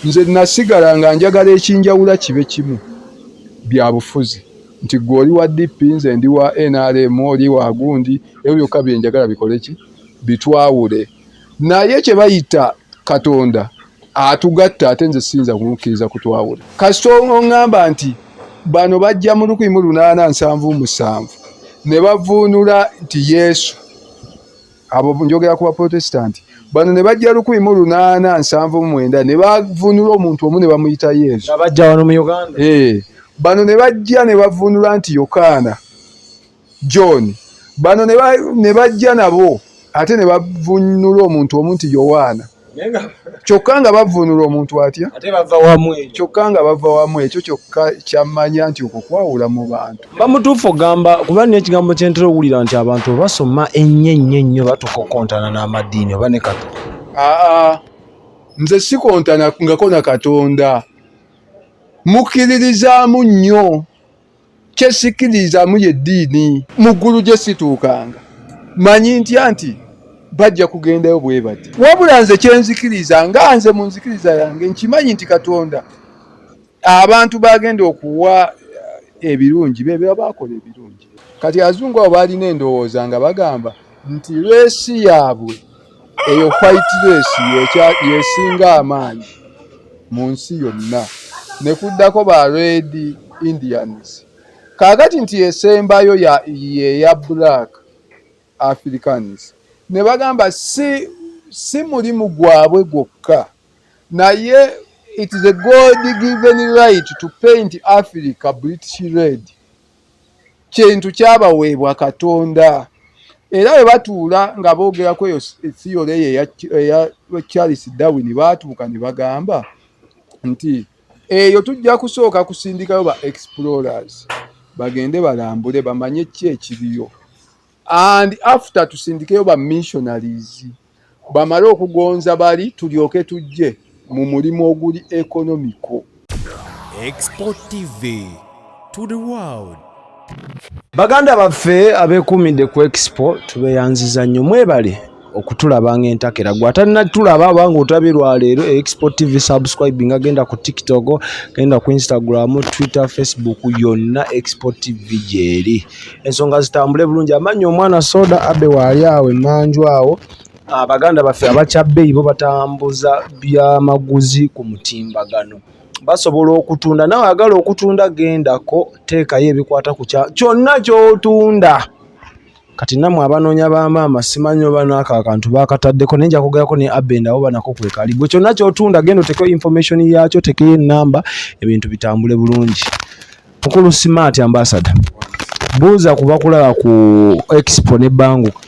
Nze nasigala nga njagala ekinjawula kibe kimu, byabufuzi, nti gwe oli wa DP, nze ndi wa NRM, oli wa gundi, ebyo byokka bye njagala bikole ki, bitwawule. Naye kye bayita Katonda atugatta, ate nze siyinza kumukkiriza kutwawula. Kasita oŋŋamba nti bano bajja mu 1877 ne bavuunula nti Yesu, abo njogera ku Baprotestanti, bano ne bajja 1879 ne bavuunula omuntu omu ne bamuyita Yesu. Nga bajja wano mu Uganda. Bano ne bajja ne bavuunula nti Yokaana, John. Bano ne bajja nabo ate ne bavuunula omuntu omu nti Yowaana. Kyokka nga bavuunula omuntu atya? Ate bava wamu ekyo. Kyokka nga bava wamu ekyo kyokka kyammanya nti okwo kwawula mu bantu. Mba mutuufu ogamba, kuba nina ekigambo kye ntera owulira nti abantu basoma ennyo ennyo ennyo batuuka okukontana n'amadiini oba ne Katonda. Aa, nze sikontana ngako na Katonda. Mukkiririzaamu nnyo. Kye sikkiririzaamu ye ddiini. Mu ggulu gye situukanga. Manyi ntya nti bajja kugendayo bwe bati. Wabula nze kye nzikiriza, nga nze mu nzikiriza yange nkimanyi nti Katonda abantu bagenda okuwa ebirungi be baba bakola ebirungi. Kati Abazungu abo baalina endowooza nga bagamba nti race yaabwe eyo white race yesinga amaanyi mu nsi yonna, ne kuddako ba Red Indians. Kaakati nti esembayo ye ya Black Africans, ne bagamba si mulimu gwabwe gwokka, naye it is a God given right to paint Africa British red. Kintu kyabaweebwa Katonda. Era bwe batuula nga boogerako eyo theory eyo eya Charles Darwin, baatuuka ne bagamba nti eyo tujja kusooka kusindikayo ba explorers bagende balambule bamanye ki ekiriyo, and after tusindikeyo ba missionaries bamale okugonza bali, tulyoke tujje mu mulimu oguli economical. Export TV to the world. Baganda baffe abeekuumidde ku Expo, tubeeyanziza nnyo, mwebale okutulaba ng'entakera. Gwe atalina tulaba oba ng'otabye lwaleero Expo TV, subscribe nga genda ku TikTok, genda ku Instagram, Twitter, Facebook, yonna Expo TV gyeri. Ensonga zitambule bulungi. Amannya omwana soda abe waali awo emmanju awo. Abaganda baffe abakyabbeeyi bo batambuza byamaguzi ku mutimbagano, basobola okutunda. Nawe agala okutunda, gendako teekayo ebikwata ku kya kyonna ky'otunda. Kati nammwe abanoonya bamaama, simanyi oba naako akantu bakataddeko, naye nja kugerako ne abenda oba nako kwekali. Gwe kyonna ky'otunda, genda otekeyo information yaakyo, otekeyo enamba, ebintu bitambule bulungi. Mukulu Smart Ambassador, buuza ku bakulaba ku Expo ne banguka.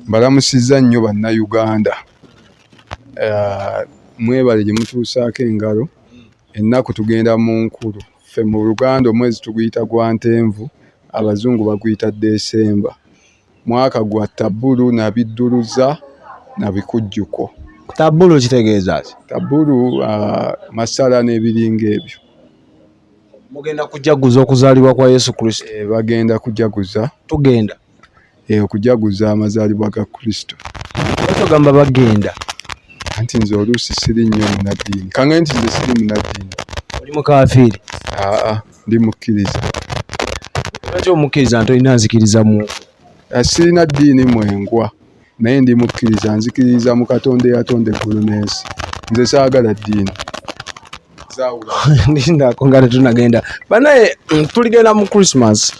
Mbalamusizza nnyo Bannayuganda. Mwebale gye mutuusaako engalo. Ennaku tugenda mu nkulu. Ffe mu Luganda omwezi tuguyita gwa Ntenvu, Abazungu baguyita Desemba. Mwaka gwa tabulu na bidduluza na bikujjuko. Tabulu kitegeeza ki? Tabulu, masala n'ebiringa ebyo. Mugenda kujaguza okuzaalibwa kwa Yesu Kristo? Bagenda kujaguza. Tugenda Okujaguza amazaalibwa ga Kristo. Lwaki ogamba bagenda? Anti nze oluusi siri nnyo munnaddiini. Kangambe nti nze siri munnaddiini. Oli mukafiiri? Aa, ndi mukkiriza. Lwaki omukkiriza nti olina nzikiriza mu? Sirina ddiini mwengwa, naye ndi mukkiriza, nzikiririza mu Katonda eyatonda eggulu n'ensi. Nze saagala ddiini. Zaawula. Ndindako nga tetunagenda banaye, tuligenda mu Christmas.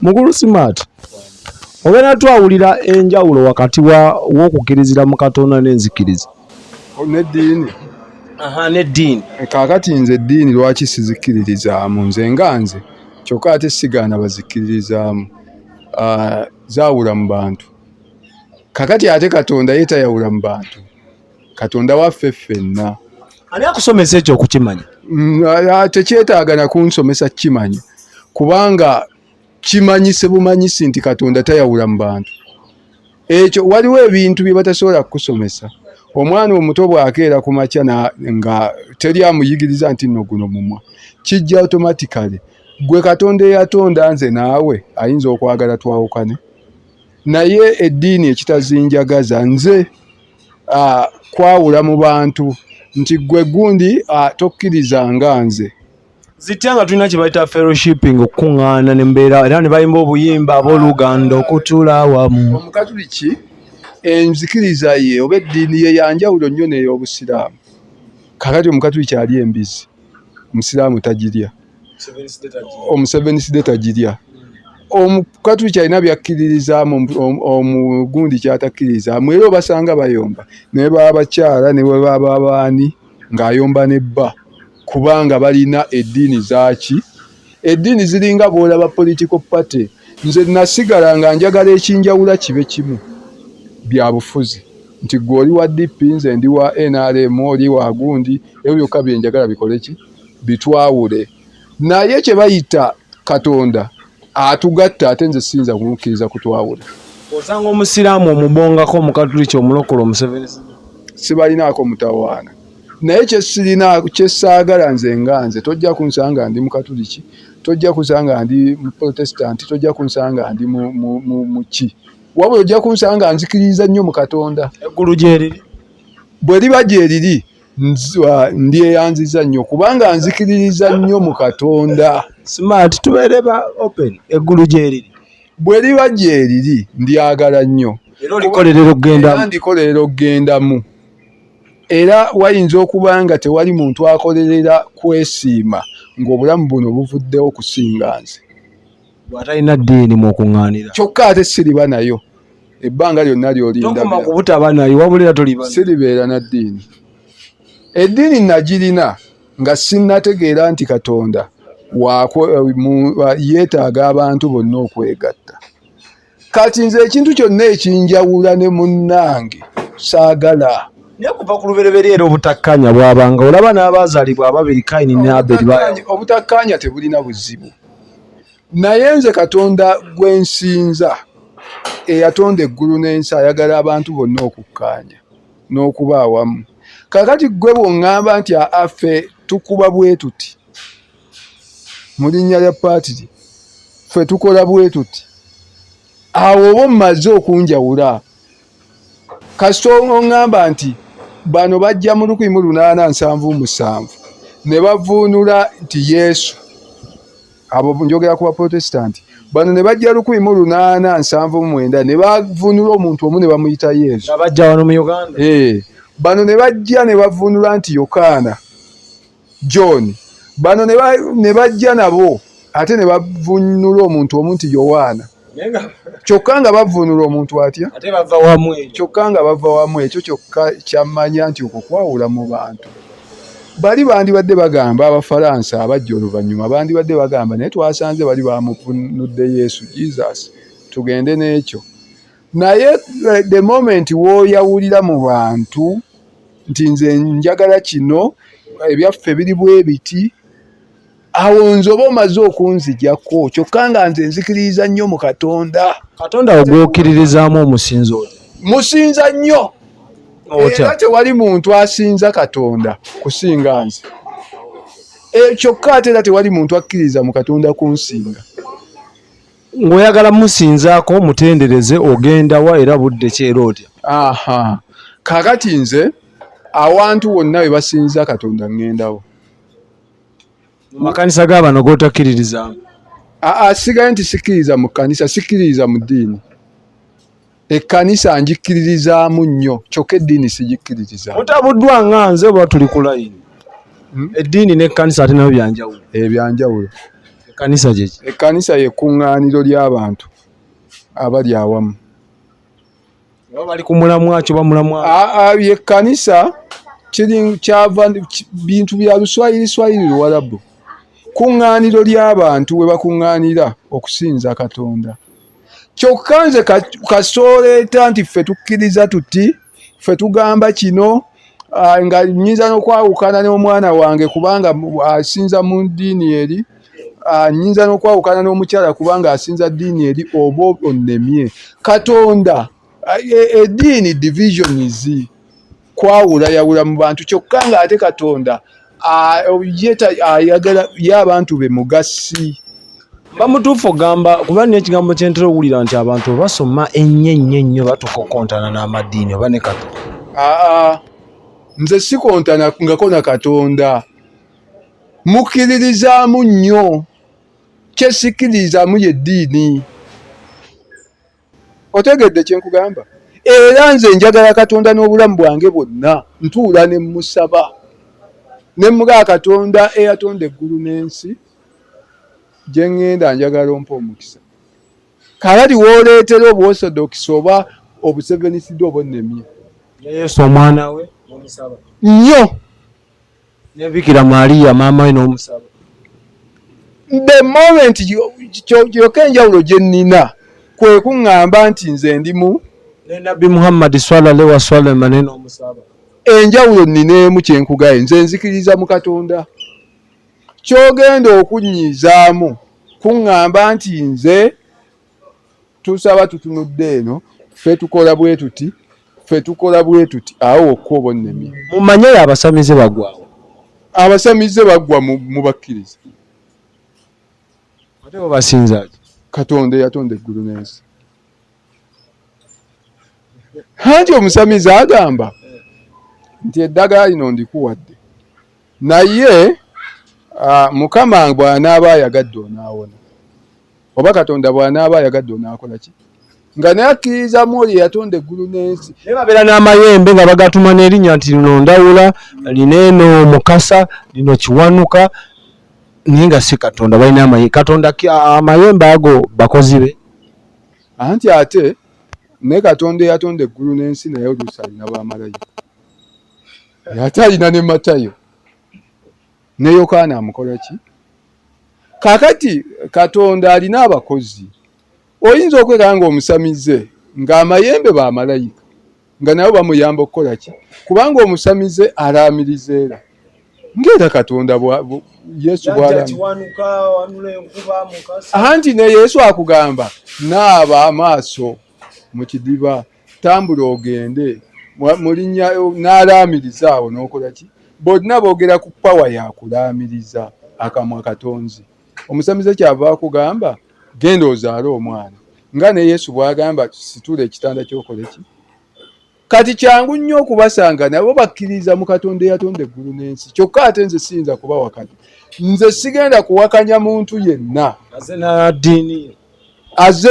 Mukulu Smart, ogenda twawulira enjawulo wakati wa w'okukkirizira mu Katonda n'enzikiriza n'eddiini. Aha, n'eddiini. Kaakati nze eddiini lwaki sizikkiririzaamu nze nga nze, kyokka ate sigaana bazikkiririzaamu? Zaawula mu bantu. Kakati ate Katonda ye tayawula mu bantu. Katonda waffe ffenna. Ani akusomesa ekyo okukimanya? Tekyetaaga na kunsomesa kukimanya, kubanga kimanyise bumanyisi nti Katonda tayawula mu bantu. Ekyo waliwo ebintu bye batasobola kukusomesa. Omwana omuto bw'akeera ku makya nga teri amuyigiriza nti nno guno mumwa, kijja automatically. Gwe Katonda eyatonda nze naawe ayinza okwagala twawukane, naye eddiini ekitazinjagaza nze, kwawula mu bantu. Nti gwe gundi tokkiriza nga nze. Zitya nga tulina kye bayita fellowshipping, okukuŋŋaana ne mbeera era ne bayimba obuyimba abooluganda okutuula awamu. Omukatuliki enzikiriza ye oba eddiini ye yanjawulo nnyo n'ey'Obusiraamu. Kakati Omukatuliki alya embizzi, Omusiraamu tagirya, Omuseveniside tagirya. Omukatuliki alina byakkiririzaamu, omugundi kyatakkiririzaamu, era obasanga bayomba ne baba bakyala ne bwe baba baani, ng'ayomba ne bba, kubanga balina eddiini zaaki. Eddiini ziringa bw'olaba political party. Nze nasigala nga njagala ekinjawula kibe kimu, bya bufuzi, nti gwe oli wa DP, nze ndi wa NRM, oli wa gundi, ebyo byokka bye njagala bikole ki, bitwawule. Naye kye bayita Katonda atugatta, ate nze siyinza kumukkiriza kutwawula. Osanga Omusiraamu omubongako, Omukatuliki, Omulokole, Omuseveni? Sibalinaako mutawaana, naye kyesirina, kyesaagala nze nga nze, tojja kunsanga ndi Mukatuliki, tojja kunsanga ndi Muprotestanti, tojja kunsanga ndi mu ki, wabula ojja kunsanga nzikiririza nnyo mu Katonda. Eggulu gyeriri? Bwe liba gyeriri, ndyeyanziza nnyo, kubanga nzikiririza nnyo mu Katonda. Smart, tubeere ba open, eggulu gyeriri? Bwe liba gyeriri, ndyagala nnyo. Era olikolerera okugendamu? Era ndikolerera okugendamu. Era wayinza okuba nga tewali muntu akolerera kwesiima ng'obulamu buno buvuddewo kusinga nze. Bw'atalina ddiini mw'okuŋŋaanira. Kyokka ate siriba nayo ebbanga lyonna ly'olindabira. Tokoma ku butaba nayo, wabula era toliba. Siribeera na ddiini. Eddiini nagirina nga sinnategeera nti Katonda yeetaaga abantu bonna okwegatta. Kati nze ekintu kyonna ekinjawula ne munnange saagala. Naye kuva ku lubereberye era obutakkaanya bwabanga, olaba n'abaazaalibwa ababiri, Kayini ne Aberi. Obutakkaanya tebulina buzibu, naye nze Katonda gwe nsinza eyatonda eggulu n'ensi ayagala abantu bonna okukkaanya n'okuba awamu. Kakati gwe bw'oŋŋamba nti affe tukuba bwe tuti mu linnya lya paatiri, ffe tukola bwe tuti, awo oba omumaze okunjawula. Kasita oŋŋamba nti bano bajja mu 1877 ne bavuunula nti Yesu, abo njogera ku Baprotestanti, bano ne bajja 1879 ne bavuunula omuntu omu ne bamuyita Yesu. Bajja wano mu Uganda. Bano ne bajja ne bavuunula nti Yokaana, John, bano ne bajja nabo ate ne bavuunula omuntu omu nti Yowaana, kyokka nga bavuunula omuntu atya? Ate bava wamu ekyo. Kyokka nga bava wamu ekyo kyokka kyammanya nti okwo kwawula mu bantu. Bali bandibadde bagamba, Abafalansa abajja oluvannyuma bandibadde bagamba, naye twasanze bali bamuvunudde Yesu, Jesus, tugende n'ekyo. Naye the moment w'oyawulira mu bantu nti nze njagala kino, ebyaffe biri bwe biti, awo nze oba omaze okunzijako, kyokka nga nze nzikiririza nnyo mu Katonda. Katonda ogwokkiririzaamu omusinza otya? Musinza nnyo, era tewali muntu asinza Katonda kusinga nze. Kyokka ate era tewali muntu akkiriza mu Katonda kunsinga. Ng'oyagala musinzaako, mutendereze, ogenda wa era budde ki era otya? Aha, kakati nze awantu wonna we basinza Katonda ŋŋendawo. Mu makanisa g'abano g'otakkiririzaamu? Aa, sigaye nti sikkiriza mu kkanisa, sikkiririza mu ddiini. Ekkanisa ngikkiririzaamu nnyo, kyokka eddiini sigikkiririzaamu. Mutabuddwa nga nze oba tuli ku layini? Eddiini n'ekkanisa ate nabyo byanjawulo? Ebyanjawulo. Ekkanisa gyeki? Ekkanisa ye kkuŋŋaaniro ly'abantu abali awamu. Oba bali ku mulamwa ki oba mulamwa? Aa, ye kkanisa kiri kyava bintu bya Luswayiri, Swahili, Luwarabu. Kuŋŋaaniro ly'abantu we bakuŋŋaanira okusinza Katonda. Kyokka nze kasooleeta nti ffe tukkiriza tuti, ffe tugamba kino, nga nnyinza n'okwawukana n'omwana wange kubanga asinza mu ddiini eri, nnyinza n'okwawukana n'omukyala kubanga asinza ddiini eri, oba onnemye. Katonda, eddiini divisions, kwawulayawula mu bantu, kyokka ng'ate Katonda ye ayagala ye abantu be mugasi. Mba mutuufu ogamba, kuba nina ekigambo kye ntera owulira nti abantu bwe basoma ennyo ennyo ennyo batuuka okukontana n'amadiini oba ne Katonda. Aa, Nze sikontana ngako na Katonda, mukkiririzaamu nnyo. Kye sikkiririzaamu ye ddiini. Otegedde kye nkugamba? Era nze njagala Katonda n'obulamu bwange bwonna, ntuula ne mmusaba ne mmugaa Katonda eyatonda eggulu n'ensi, gye ŋŋenda njagala ompe omukisa. Kaakati w'oleetera obuosodokisi oba obuseveniside oba onnemye. Ne Yesu omwana we n'omusaba. Nnyo. Ne Bikira Maria maama we n'omusaba. The moment kyokka enjawulo gye nnina kwe kuŋŋamba nti nze ndi mu ne Nabbi Muhammad swalla alayhi wa sallam naye n'omusaba. Enjawulo nnina emu kye nkugaye, nze nzikiriza mu Katonda. Ky'ogenda okunnyiizaamu kuŋŋamba nti nze tusaba tutunudde eno, ffe tukola bwe tuti, ffe tukola bwe tuti, awo wokka oba onnemye. Mumanye abasamize bagwawo. Abasamize baggwa mu bakkiriza. Ate bo basinza ki? Katonda eyatonda eggulu n'ensi. Anti omusamize agamba nti eddagala lino ndikuwadde naye Mukama bw'anaaba ayagadde onaawona, oba Katonda bw'anaaba ayagadde onaakola ki, nga naye akkiririza mu oyo eyatonda eggulu n'ensi. Naye babeera n'amayembe nga bagatuma n'erinnya nti lino Ndawula, lino eno Mukasa, lino Kiwanuka, naye nga si Katonda. Balina amayembe. Katonda amayembe ago bakozi be. Anti ate ne Katonda eyatonda eggulu n'ensi naye oluusi alina bamalayika, ate alina ne Matayo ne Yokaana amukola ki? Kaakati Katonda alina abakozi. Oyinza okwekanga ng'omusamize ng'amayembe bamalayika nga nabo bamuyamba okukola ki? Kubanga omusamize alaamiriza era ng'era Katonda Yesu anti ne Yesu akugamba naaba amaaso mu kidiba, tambula ogende mulinnya n'alaamiriza awo n'okola ki? Bonna boogera ku pawa ya kulaamiriza akamwa katonzi. Omusamize kyava akugamba genda ozaale omwana, nga ne Yesu bw'agamba situla ekitanda ky'okole ki? Kati kyangu nnyo okubasanga nabo bakkiriza mu Katonda eyatonda eggulu n'ensi, kyokka ate nze siyinza kubawakanya. Nze sigenda kuwakanya muntu yenna aze na ddiini aze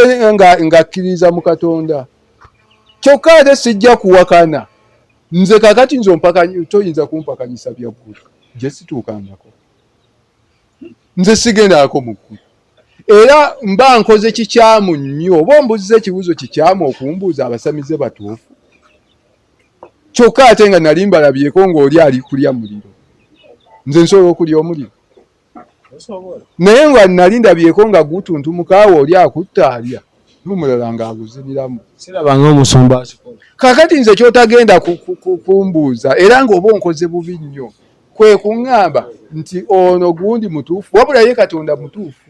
ng'akkiriza mu Katonda, kyokka ate sijja kuwakana. Nze kakati nze toyinza kumpakanyisa bya ggulu gye situukangako. Nze sigendaako mu ggulu. Era mba nkoze kikyamu nnyo, oba ombuuziza ekibuuzo kikyamu okumbuuza abasamize batuufu, kyokka ate nga nali mbalabyeko ng'oli ali kulya muliro. Nze nsobola okulya omuliro, naye nga nali ndabyeko nga gutuntumuka awo oli akutta alya n'omulala ng'aguziniramu. Sirabanga omusumba akikola. Kaakati nze ky'otagenda kumbuuza era ng'oba onkoze bubi nnyo kwe kuŋŋamba nti ono gundi mutuufu, wabula ye Katonda mutuufu.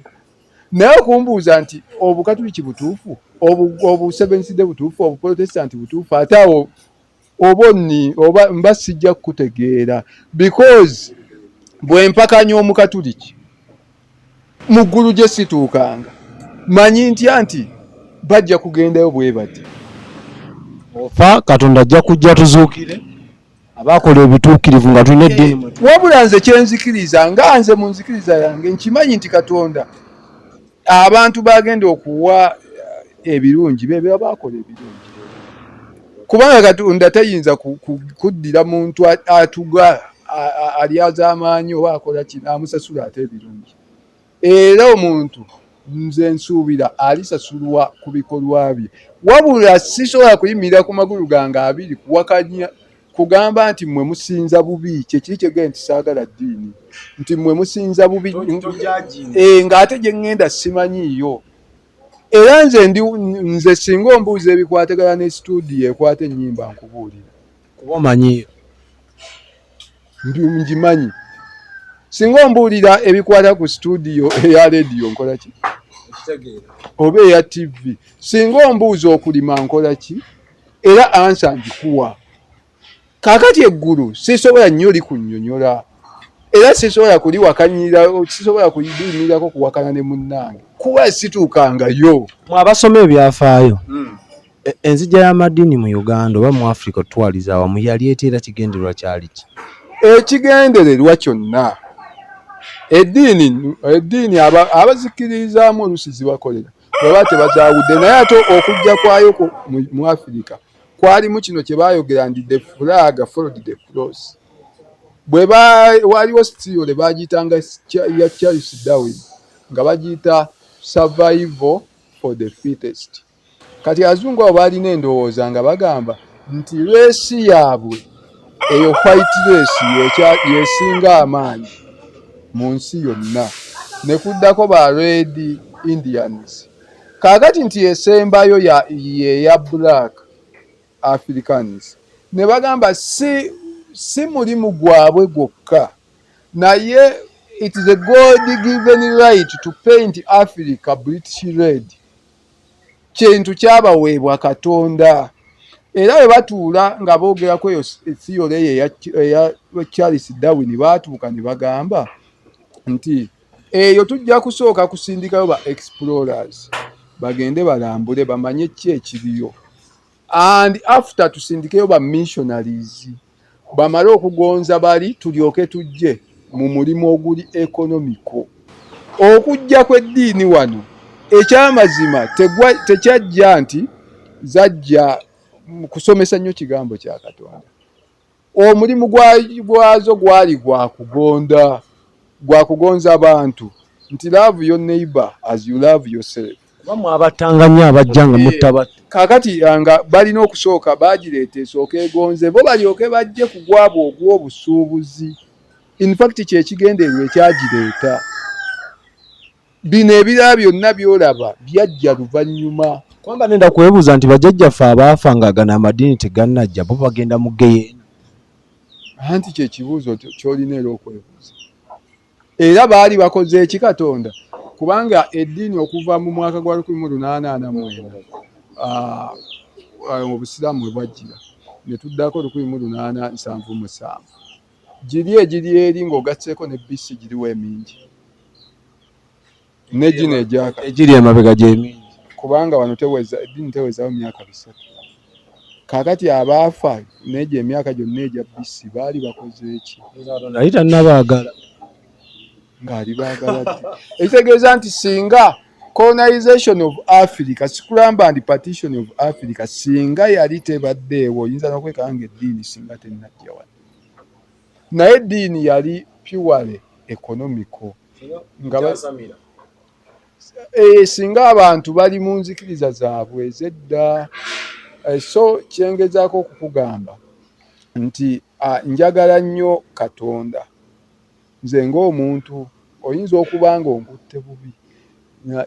Naye okumbuuza nti Obukatuliki butuufu, Obuseventhday butuufu, Obuprotestanti butuufu, ate awo oba onni oba mba sijja kukutegeera, because bwe mpakanya Omukatuliki mu ggulu gye situukanga, manyi ntya nti bajja kugendayo bwe bati? Ofa Katonda ajja kujja tuzuukire abakola ebituukirivu nga tulina eddiini. Wabula nze kyenzikiriza nga nze mu nzikiriza yange nkimanyi nti Katonda abantu bagenda okuwa ebirungi be baba bakola ebirungi, kubanga Katonda tayinza kuddira muntu atuga alyazaamaanyi oba akola kino amusasula ate ebirungi. Era omuntu nze nsuubira alisasulwa ku bikolwa bye, wabula sisobola kuyimirira ku magulu gange abiri kuwakanya kugamba nti mmwe musinza bubi. Kyekiri kyegee nti saagala ddiini, nti mmwe musinza bubi ng'ate gye ŋŋenda simanyiiyo. Era nze ndi nze singa ombuuza ebikwatagana ne situdiyo ekwata ennyimba nkubuulira, kuba omanyiiyo. Ngimanyi. Singa ombuulira ebikwata ku situdiyo eya leediyo nkola ki, oba eya TV, singa ombuuza okulima nkola ki, era ansa ngikuwa. Kaakati eggulu sisobola nnyo likunnyonnyola, era sisobola kuliwakanyira, sisobola kuliyimirirako kuwakana ne munnange, kuba situukangayo. Mwe abasoma ebyafaayo, Enzija y'amadiini mu Uganda oba mu Africa otutwaliza awamu yali etya era kigendererwa kyali ki? Ekigendererwa kyonna eddiini abazikkiririzaamu oluusi zibakolera baba tebazaawudde, naye ate okujja kwayo mu Africa kwalimu kino kye baayogera nti the flag followed the cross. Bwe waliwo theory bagiyitanga ya Charles Darwin nga bagiyita survival for the fittest. Kati azungu abo baalina endowooza nga bagamba nti race yaabwe eyo white race yesinga amaanyi mu nsi yonna, ne kuddako ba red Indians. Kaakati nti esembayo yeya black Africans, ne bagamba si mulimu gwabwe gwokka, naye it is a God given right to paint Africa British red. Kintu kyabaweebwa Katonda. Era bwe batuula nga boogerako eyo theory eyo eya Charles Darwin, baatuuka ne bagamba nti eyo tujja kusooka kusindikayo ba explorers bagende balambule bamanye ki ekiriyo, and after tusindikeyo ba missionaries bamale okugonza bali, tulyoke tujje mu mulimu oguli economical. Okujja kw'eddiini wano ekyamazima tekyajja nti zajja kusomesa nnyo kigambo kya Katonda. Omulimu gwazo gwali gwa kugonda, gwa kugonza abantu nti love your neighbor as you love yourself. Kuba mwabattanga nnyo abajja nga mutta batta. Kaakati nga balina okusooka bagireeta esooka egonze bo, balyoke bajje ku gwabwe ogw'obusuubuzi. In fact kyekigendererwa ekyagireeta. Bino ebirala byonna by'olaba byajja luvannyuma. Kubanga nenda kwebuuza nti bajjajjaffe abaafa nga gano amadiini tegannajja, bo bagenda mu geyeena? Anti kyekibuuzo ky'olina era okwebuuza. Era baali bakoze eki Katonda? Kubanga eddiini okuva mu mwaka gwa 1844 obusiraamu we bwajjira, ne tuddako 1877, giri egiri eri ng'ogasseeko ne BC giriwo emingi ne gino egyaka egiri emabega gyemingi. Kubanga wano teweza, eddiini tewezawo myaka 300. Kaakati abaafa n'egyo emyaka gyonna egya BC baali bakoze eki? Nali tannabaagala. Ng'ali baagala ddi? Ekitegeeza nti singa colonization of Africa, scramble and partition of Africa, singa yali tebaddeewo, oyinza n'okwekanga ng'eddiini singa tennajja wano. Naye eddiini yali purely economical. Nga singa abantu bali mu nzikiriza zaabwe ez'edda. So kyengezaako okukugamba nti njagala nnyo Katonda. Nze ng'omuntu oyinza okuba nga onkutte bubi,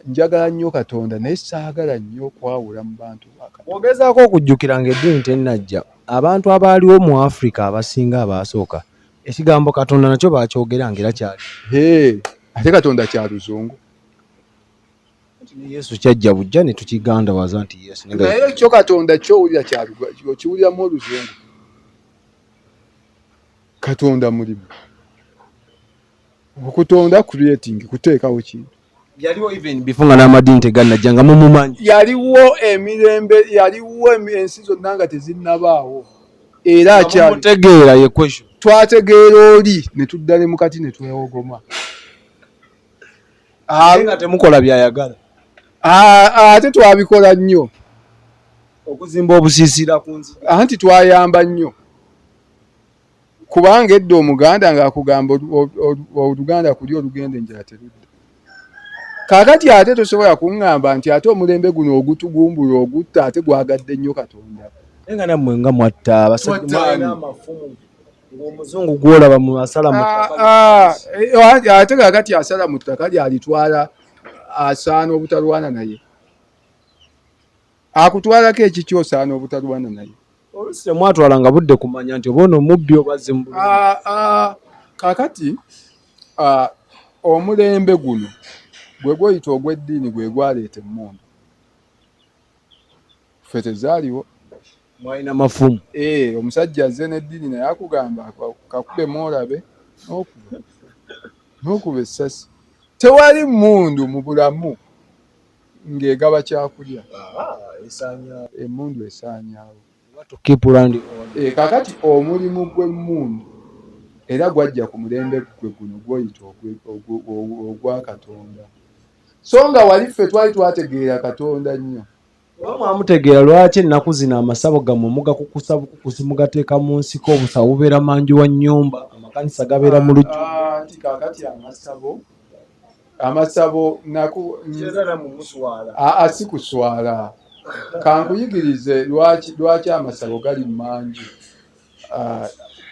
njagala nnyo Katonda, naye saagala nnyo okwawula mu bantu ba Katonda. Ogezaako okujjukira ng'eddiini tennajja, abantu abaaliwo mu Africa abasinga abaasooka, ekigambo Katonda nakyo baakyogeranga era kyali. Ate Katonda kya luzungu. Yesu kyajja bujja ne tukigandawaza nti Yesu. Naye kyo Katonda ky'owulira okiwuliramu oluzungu. Katonda mulimu. Okutonda, creating, kuteekawo kintu. Yaliwo even before nga n'amadiini tegannajja, nga mumumanyi. Yaliwo emirembe, yaliwo ensi zonna nga tezinnabaawo. Era akyali. Mutegeera ye question. Twategeera oli ne tudda ne mukati ne twewogoma. Ate nga temukola byayagala. Ate twabikola nnyo. Okuzimba obusiisira ku nzi. Anti twayamba nnyo. Kubanga edda Omuganda ng'akugamba Oluganda kulya olugenda enjala terudda. Kaakati ate tosobola kuŋŋamba nti ate omulembe guno ogutugumbula ogutta ate gwagadde nnyo Katonda. Naye nga nammwe nga mwatta abasajja, mwalina amafumu ng'omuzungu gw'olaba mu asala mu ttaka. Ate kaakati asala mu ttaka lyalitwala asaana obutalwana naye. Akutwalako ekiki osaana obutalwana naye. Oluusi temwatwalanga budde kumanya nti oba ono mubbi oba azze mu bulungi. Kaakati omulembe guno gwe gw'oyita ogw'eddiini gwe gwaleeta emmundu. Ffe tezaaliwo. Mwalina mafumu. Omusajja azze n'eddiini naye akugamba kakube mwolabe n'okuba essasi. Tewali mmundu mu bulamu ng'egaba kyakulya. Emmundu esaanyaawo. Kaakati omulimu gw'emmundu era gwajja ku mulembe gwe guno gw'oyita ogwa Katonda. So nga wali ffe twali twategeera Katonda nnyo. Oba mwamutegeera lwaki ennaku zino amasabo gammwe mugakukusa bukukusi mugateeka mu nsiko, obusawo bubeera manju wa nnyumba, amakanisa gabeera mu lujjudde. Anti kaakati amasabo amasabo naku aa si kuswala kankuyigirize lwaki lwaki amasabo gali manju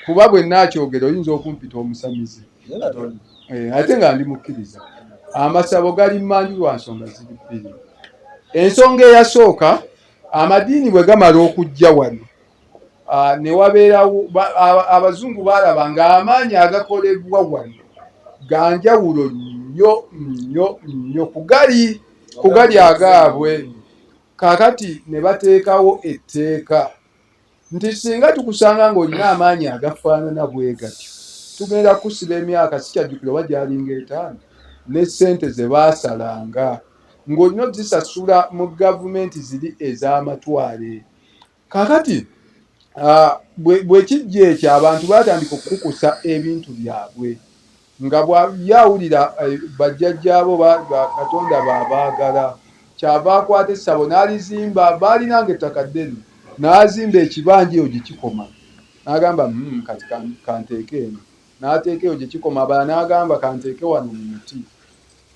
kuba bwe naakyogera oyinza okumpita omusamize eh, ate nga ndi mukkiriza. Amasabo gali manju lwa nsonga ziri bbiri. Ensonga eyasooka, amadiini bwe gamala okujja wano ne wabeerawo abazungu baalaba ng'amaanyi agakolebwa wano ga njawulo nnyo nnyo nnyo kugali kugali agaabwe. Kaakati ne bateekawo etteeka nti singa tukusanga ng'olina amaanyi agafaanana bwe gatyo tugenda kukusiba emyaka sikyajjukira oba gyalinga etaano ne ssente ze baasalanga ng'olina okuzisasula mu gavumenti ziri ez'amatwale. Kaakati bwe kijja ekyo abantu baatandika okukukusa ebintu byabwe nga ye awulira eh, bajjajjaabo Katonda baabaagala kyava akwata essabo n'alizimba baalinanga ettaka ddene n'azimba ekibanja eyo gye kikoma n'agamba hmm, kati kanteeke eno n'ateeka eyo gye kikoma abalala n'agamba kanteeke wano mu muti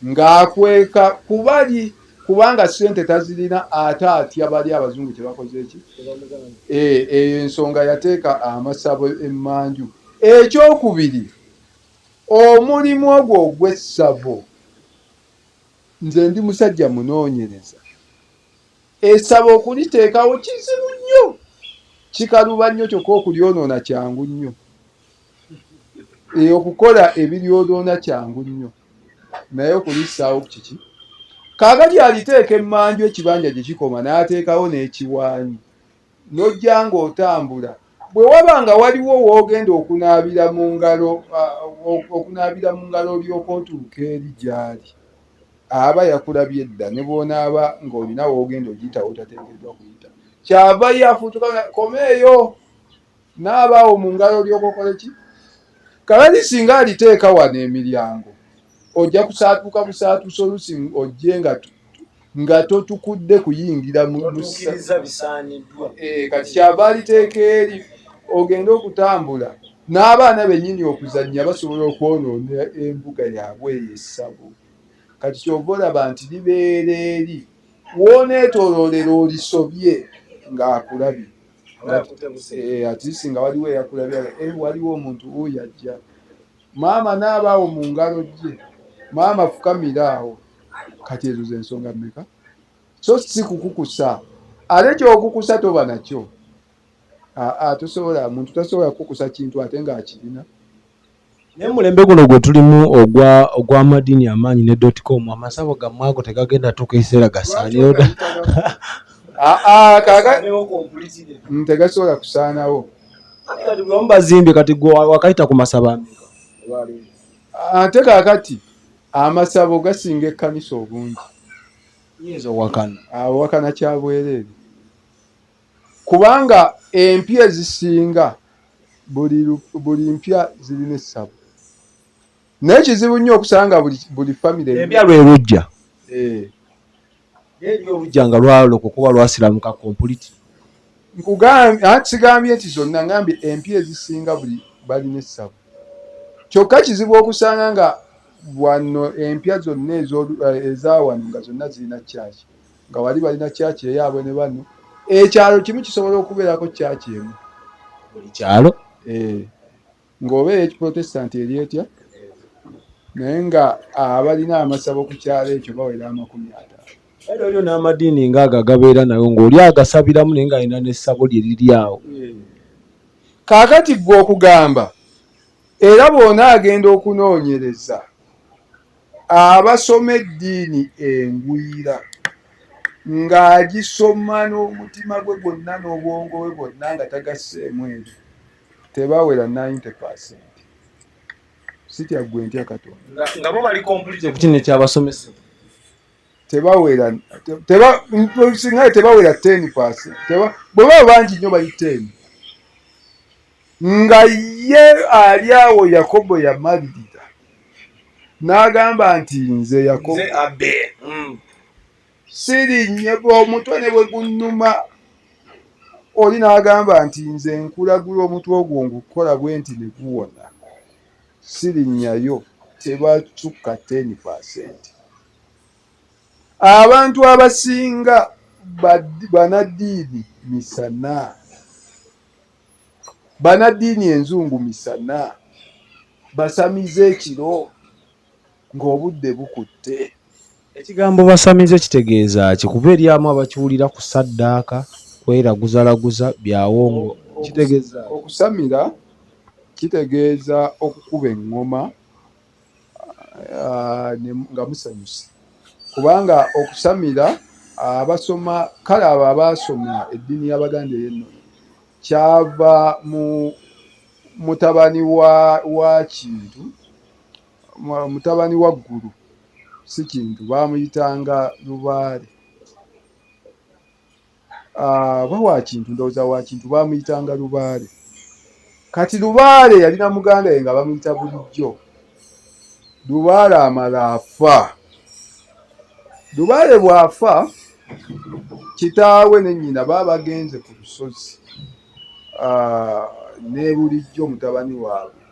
ng'akweka kubali kubanga ssente tazirina ate atya bali abazungu kye bakoze ki eh, eyo ensonga yateeka amasabo emmanju ekyokubiri omulimu ogwo ogw'essabo nze ndi musajja munoonyereza essabo okuliteekawo kizibu nnyo kikaluba nnyo kyokka okulyonoona kyangu nnyo eh, okukola ebiryonoona kyangu nnyo naye okulissaawo kiki kaakati aliteeka emmanju ekibanja gye kikoma n'ateekawo n'ekiwaanyi n'ojja ng'otambula bwe waba nga waliwo w'ogenda okunaabira mu ngalo okunaabira mu ngalo olyoka otuuka eri gy'ali aba yakulabye dda ne bw'onaaba ng'olina w'ogenda ogiyita wotateekeddwa kuyita kyava ye afuutuka koma eyo Naaba awo mu ngalo olyoke okole ki? Kakati singa aliteeka wano emiryango ojja kusaatuka busaatusi oluusi ojje nga nga totukudde kuyingira mu eh, kati kyava aliteeka eri ogende okutambula n'abaana bennyini okuzannya basobola okwonoona embuga yaabwe eyo essabo kati kyova olaba nti libeera eri wooneetooloolera olisobye ng'akulabye Eh, at least nga waliwo eyakulabye eh, waliwo omuntu wuuyo ajja maama naaba awo mu ngalo gye maama fukamira awo kati ezo zensonga mmeka so si kukukusa ate kyokukusa toba nakyo aa tosobola muntu tasobola kukukusa kintu ate ng'akirina Naye mulembe guno gwe tulimu ogwa ogw'amadiini amaanyi ne dot com amasabo gammwe ago tegagenda tuuka ekiseera gasaanyewo da. Aa kaaka tegasobola kusaanawo. Kati buli omu bazimbye kati gwe wakayita ku masabo ameka? Ate kaakati amasabo gasinga ekkanisa obungi. Nyinza owakana. Owakana kya bwereere. Kubanga empya ezisinga buli buli mpya zirina essabo naye kizibu nnyo okusanga buli buli famire empya lwe lujja eh. Eri olujja nga lwalokoka kuba lwasiramuka complete. Nkugambye anti sigambye nti zonna ngambye empya ezisinga buli balina essabo kyokka kizibu okusanga nga wano empya zonna eh, eza wano nga zonna zirina kyaki nga wali balina kyaki eyaabwe ne bano ekyalo kimu kisobola okubeerako kyaki emu buli kyalo eh, ng'oba eyekiprotestanti eri etya naye nga abalina amasabo ku kyalo ekyo bawera 50. Era olio n'amadiini ng'ago agabeera nayo ng'oli agasabiramu naye ng'alina n'essabo lye liri awo eh. Kaakati ggwe okugamba era bw'onaagenda okunoonyereza Abasoma eddiini engwira ng'agisoma n'omutima gwe gwonna n'obwongo bwe bwonna nga tagasseemu ebyo tebawera 90 percent. Sitya ggwe ntya Katonda. Nga bo bali complete ku kino ekyabasomesa. Tebawera, singa tebawera 10%, bwe baba bangi nnyo bali 10. Nga ye ali awo Yakobo yamalirira n'agamba nti nze Yakobo sirinnye omutwe ne bwe gunnuma. Oli n'agamba nti nze nkulagula omutwe ogwo ngukola bwe nti ne guwona, sirinnyayo. Tebasukka 10%. Abantu abasinga banaddiini misana, banaddiini enzungu misana, basamize ekiro ng'obudde bukutte. Ekigambo basamize kitegeeza ki? Kuba eri amu abakiwulira ku saddaaka, kweraguzalaguza, byawongo, kitegeeza ki? Okusamira kitegeeza okukuba eŋŋoma nga musanyuse, kubanga okusamira abasoma kale abo abaasoma eddiini y'Abaganda ey'ennono kyava mu mutabani wa Kintu, mutabani wa Ggulu, si Kintu, baamuyitanga Lubaale. Oba wa Kintu, ndowooza wa Kintu, baamuyitanga Lubaale. Kati Lubaale yalina muganda we nga bamuyita Bulijjo. Lubaale amala afa. Lubaale bw'afa, kitaawe ne nnyina baba bagenze ku lusozi ne Bulijjo mutabani waabwe.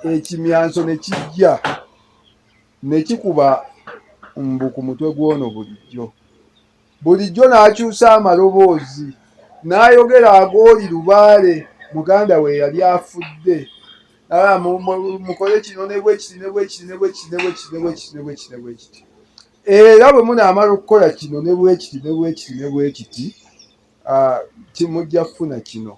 Ekimyanso ne kijja ne kikuba mbu ku mutwe gw'ono Bulijjo. Bulijjo n'akyusa amaloboozi n'ayogera agooli Lubaale muganda we yali afudde. Mukole kino ne bwe kiti ne bwe kiti ne bwe kiti ne bwe kiti ne bwe kiti ne bwe kiti ne bwe kiti. Era bwe munaamala okukola kino ne bwe kiti ne bwe kiti ne bwe kiti, mujja kufuna kino.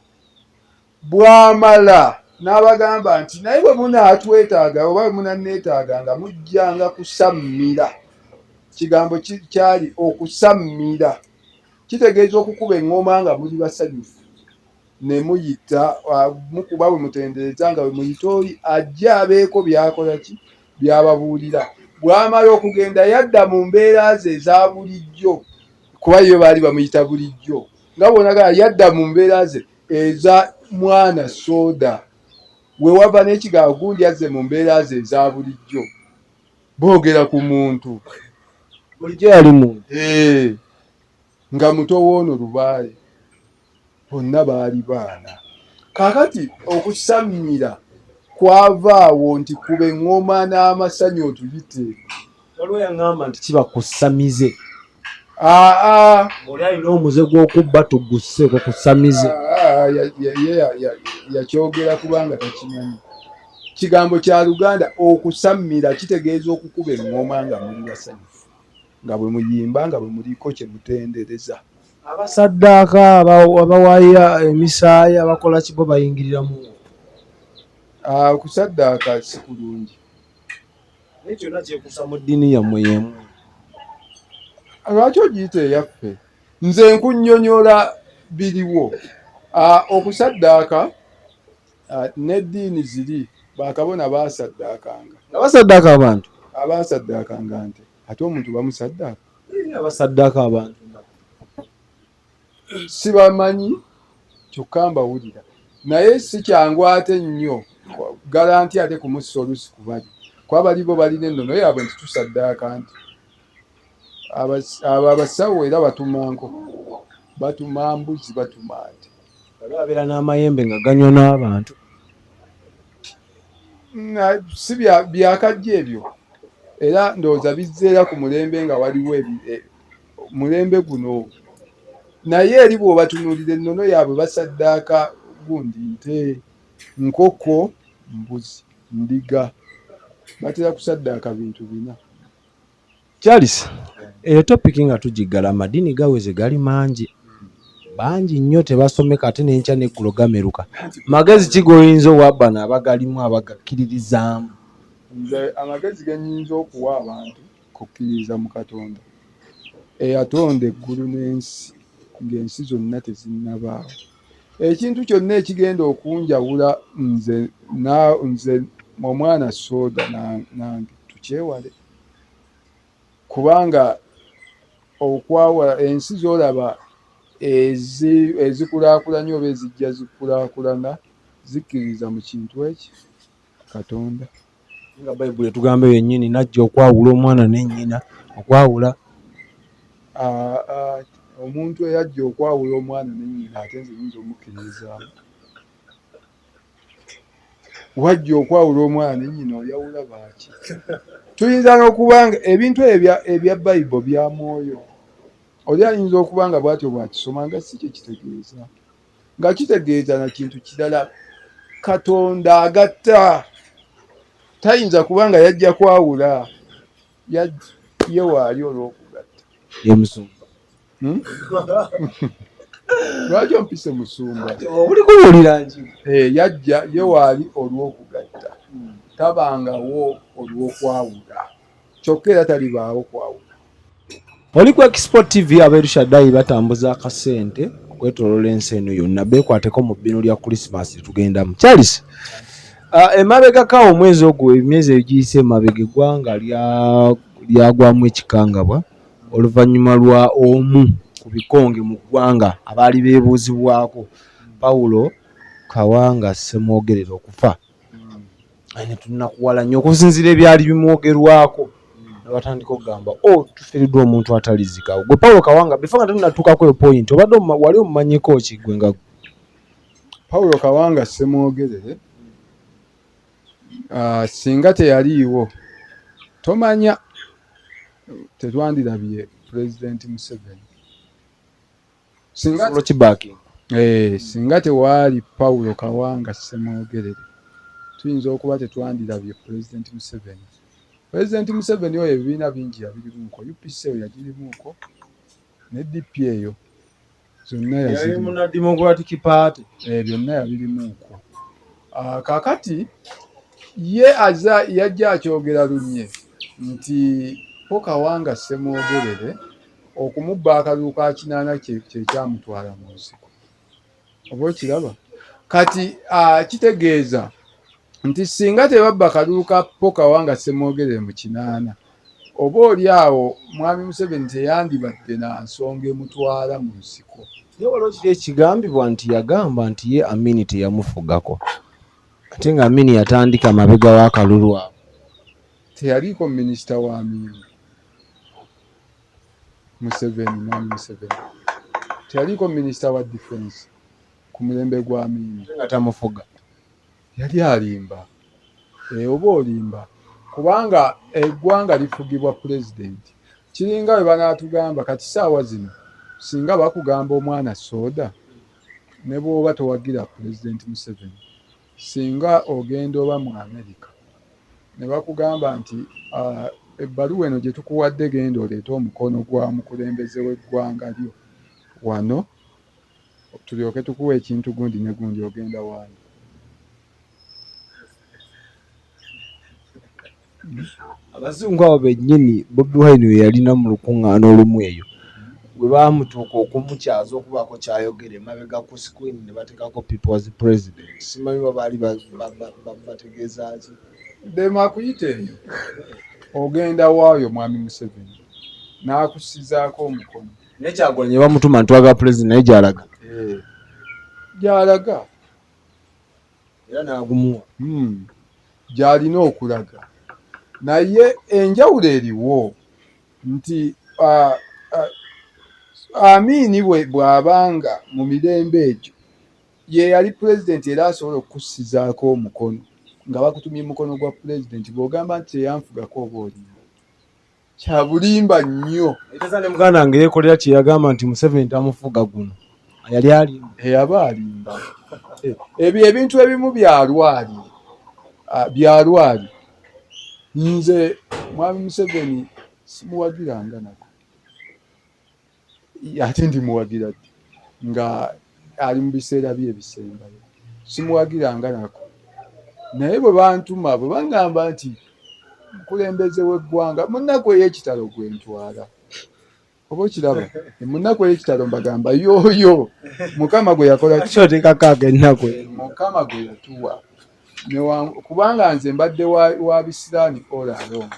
Bw'amala n'abagamba nti naye bwe munaatwetaaga oba bwe munanneetaaga nga mujjanga kusammira. Kigambo kyali okusammira, kitegeeza okukuba eŋŋoma nga muli basanyufu, ne muyita mukuba bwe mutendereza nga bwe muyita oli ajje abeeko by'akola ki by'ababuulira. Bw'amala okugenda yadda mu mbeera ze eza bulijjo, kuba ye baali bamuyita bulijjo, nga bw'onagamba yadda mu mbeera ze eza mwana soda, we wava n'ekigambo gundi azze mu mbeera ze eza bulijjo. Boogera ku muntu bulijjo yali muntu nga muto w'ono Lubaale, bonna baali baana. Kaakati okusammira kwava awo nti kuba eŋŋoma n'amasanyu otuyite. Waliwo yaŋŋamba nti kiba kusamize. Aa, oli alina omuze gw'okubba tugusse kusamize. Yakyogera kubanga takimanyi. Kigambo kya Luganda okusammira kitegeeza okukuba eŋŋoma nga muli basanyufu, nga bwe muyimba, nga bwe muliko kye mutendereza. Abasaddaaka, abawaaya emisaayi, abakola kibo bayingiriramu. Okusaddaaka si kulungi. Naye kyonna kyekuusa mu ddiini yammwe y'emu. Lwaki ogiyita eyaffe? Nze nkunnyonnyola biriwo. Okusaddaaka n'eddiini ziri bakabona baasaddaakanga. Nga basaddaaka abantu? Abaasaddaakanga nte. Ate omuntu bamusaddaaka? Abasaddaaka abantu. Sibamanyi kyokka mbawulira. Naye si kyangu ate nnyo garanti ate kumussa oluusi ku bali. Kuba bali bo balina ennono yaabwe nti tusaddaaka nti. Abo abasawo era batuma nkoko, batuma mbuzi, batuma nte. Bali babeera n'amayembe nga ganywa n'abantu. Si byakajja ebyo. Era ndowooza bizze era ku mulembe nga waliwo mulembe guno. Naye eri bw'obatunuulira ennono yaabwe basaddaaka gundi nte, nkoko, mbuzi, ndiga. Batera kusaddaaka bintu bina. Charles, eyo topic nga tugiggala, amadiini gaweze gali mangi, bangi nnyo tebasomeka ate n'enkya n'eggulo gameruka. Magezi ki g'oyinza owa bano abagalimu abagakkiririzaamu? Nze amagezi ge nnyinza okuwa abantu kukkiririza mu Katonda eyatonda eggulu n'ensi ng'ensi zonna tezinnabaawo. Ekintu kyonna ekigenda okunjawula nze nze omwana soda nange tukyewale, kubanga Okwawula ensi z'olaba ezikulaakulanye oba ezijja zikulaakulana zikkiririza mu kintu eki Katonda. Nga Bayibuli etugamba yennyini, najja okwawula omwana ne nnyina, okwawula. Omuntu eyajja okwawula omwana ne nnyina, ate nze nyinza omukkiririzaamu? Wajja okwawula omwana ne nnyina, oyawula baaki? Tuyinza n'okuba nga ebintu ebyo ebya Bayibuli bya mwoyo. Oli ayinza okuba nga bw'atyo bw'akisoma nga si kye kitegeeza, nga kitegeeza na kintu kirala. Katonda agatta, tayinza kuba nga yajja kwawula, ye waali olw'okugatta. Ye musumba. Lwaki ompise musumba? Oli kubuulira nji. Yajja ye waali olw'okugatta, tabangawo olw'okwawula, kyokka era talibaawo kwawula. Oli ku Expo TV. Aberushadai batambuza akasente okwetoloola ensi eno yonna, beekwateko mu bbino lya Christmas lyetugendamu. Charles, emabegako omwezi ogwo, emyezi egiyise emabega, eggwanga lyagwamu ekikangabwa oluvannyuma lwa omu ku bikonge mu ggwanga abaali beebuuzibwako, Paulo Kawanga Ssemwogerere, okufa. Ne tunakuwala nnyo okusinziira ebyali bimwogerwako, ne batandika okugamba, "O, oh, tufiiriddwa omuntu atalizikawo." Gwe Paulo Kawanga, before nga tetunnatuukako eyo point, obadde wali omumanyiko ki gwe nga Paulo Kawanga Ssemwogerere, singa teyaliiwo, tomanya tetwandirabye Pulezidenti Museveni. Singa tewaali Paulo Kawanga Ssemwogerere, tuyinza okuba tetwandirabye Pulezidenti Museveni. Pulezidenti Museveni oyo ebibiina bingi yabirimuuko, UPC eyo yagirimuuko, ne DP eyo zonna yazirimu. Democratic Party. Byonna yabirimuuko. Kaakati ye aza yajja akyogera lunye nti po Kawanga Ssemwogerere okumubba akalulu ka 80 kye kyamutwala mu nsiko. Oba okiraba kati, kitegeeza nti singa tebabba kalulu ka po Kawanga Ssemwogerere mu 80, oba oli awo Mwami Museveni teyandibadde na nsonga emutwala mu nsiko. Naye waliwo kiri ekigambibwa nti yagamba nti ye Amini teyamufugako, ate nga Amini yatandika mabega w'akalulu ako. Teyaliiko minisita wa Amini. Museveni, Mwami Museveni teyaliiko minisita wa defense ku mulembe gwa Amini. Nga tamufuga. Yali alimba. Oba olimba, kubanga eggwanga lifugibwa pulezidenti. Kiringa bwe banaatugamba kati saawa zino, singa bakugamba omwana soda, ne bw'oba towagira Pulezidenti Museveni, singa ogenda oba mu Amerika ne bakugamba nti ebbaluwa eno gye tukuwadde, genda oleete omukono gwa mukulembeze w'eggwanga lyo wano tulyoke tukuwa ekintu gundi ne gundi, ogenda waani? Abazungu abo bennyini Bobi Wine we yalina mu lukuŋŋaana olumu eyo bwe baamutuuka okumukyaza okubaako kyayogera, emabega ku screen ne bateekako "People's President". Simanyi ba baali bategeeza ki. Dema akuyita eyo, ogenda waayo Mwami Museveni n'akussizaako omukono. Naye Kyagulanyi bamutuma nti twagala president, naye gy'alaga. Gy'alaga. Era n'agumuwa. Gy'alina okulaga. Naye enjawulo eriwo nti Amini bw'abanga mu mirembe egyo ye yali pulezidenti era asobola okukussizaako omukono nga bakutumye mukono gwa pulezidenti, bw'ogamba nti teyanfugako, oba olimba. Kya bulimba nnyo. Etaza ne muganda wange yeekolera kye yagamba nti Museveni tamufuga, guno yali alimba. Yaba alimba. Ebyo ebintu ebimu byalwali, byalwali. Nze Mwami Museveni simuwagiranga nako, ate ndimuwagira ddi nga ali mu biseera bye ebisembayo? Simuwagiranga nako, naye bwe bantuma, bwe baŋŋamba nti mukulembeze w'eggwanga, mu nnaku ey'ekitalo gwe ntwala. Oba okiraba, mu nnaku ey'ekitalo mbagamba yooyo Mukama gwe yakola. Kyoteekako ag'ennaku. Mukama gwe yatuwa. Kubanga nze mbadde wa bisiraani all along.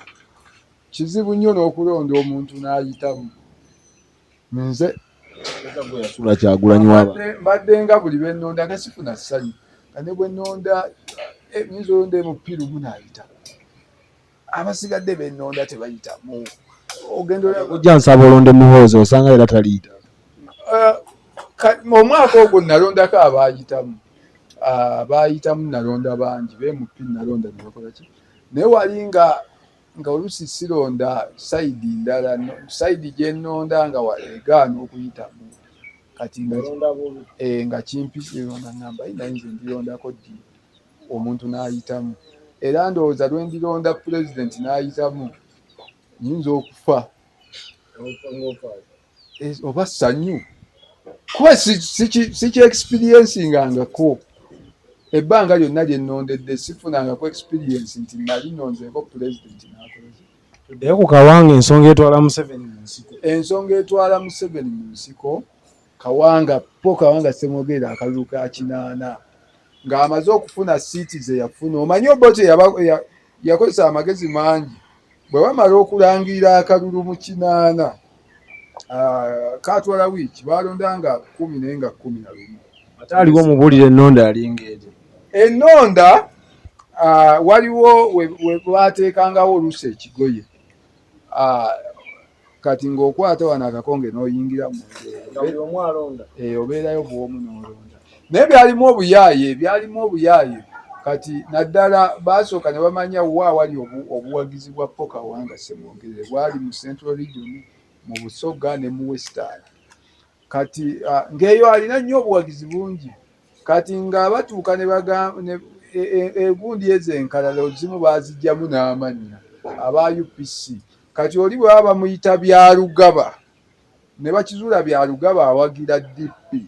Kizibu nnyo n'okulonda omuntu n'ayitamu. Nze yasula Kyagulanyi waba mbadde nga buli lwe nnonda nga sifuna ssanyu, nga ne bwe nnonda nyinza olonda omupiira omu n'ayita, abasigadde bennonda tebayitamu. Ogenda ojja nsaba olonde Muhoozi, osanga era taliyita. Omwaka ogwo nalondako abayitamu, abayitamu nalonda bangi bemupi, nalonda nebakola ki, naye wali nga oluusi sironda side ndala, side gyenonda nga egaana okuyitamu. Kati nga nga kimpi nga ngamba naye nze ndirondako ddi omuntu n'ayitamu? Era ndowooza lwe ndironda pulezidenti n'ayitamu nyinza okufa oba ssanyu, kuba siki experiencingangako ebbanga lyonna lye nnondedde, sifunangako experience nti nali nonzeeko pulezidenti n'akola ki. Tuddeyo ku Kawanga, ensonga etwala Museveni mu nsiko. Ensonga etwala Museveni mu nsiko, Kawanga, po Kawanga Ssemwogerere, akalulu ka 80 ng'amaze okufuna siiti ze yafuna. Omanyi Obote yakozesa amagezi mangi. Bwe bamala okulangirira akalulu mu 80, katwala wiiki, balonda nga 10 naye nga 11. Ate aliwo omubuulira ennonda yalinga eri? Ennonda waliwo we bateekangawo oluusi ekigoye. Kati ng'okwata wano akakonge n'oyingira mu obeerayo bw'omu n'olonda, naye byalimu obuyaaye, byalimu obuyaaye. Kati naddala baasooka ne bamanya wa awali obuwagizi bwa Paul Kawanga Ssemwogerere, bwali mu Central Region, mu Busoga ne mu Western. Kati ng'eyo alina nnyo obuwagizi bungi. Kati nga batuuka ne egundi ezo enkalala zimu baazigyamu n'amannya aba UPC. Kati oli bwe baba bamuyita Byarugaba, ne bakizuula Byarugaba awagira DP.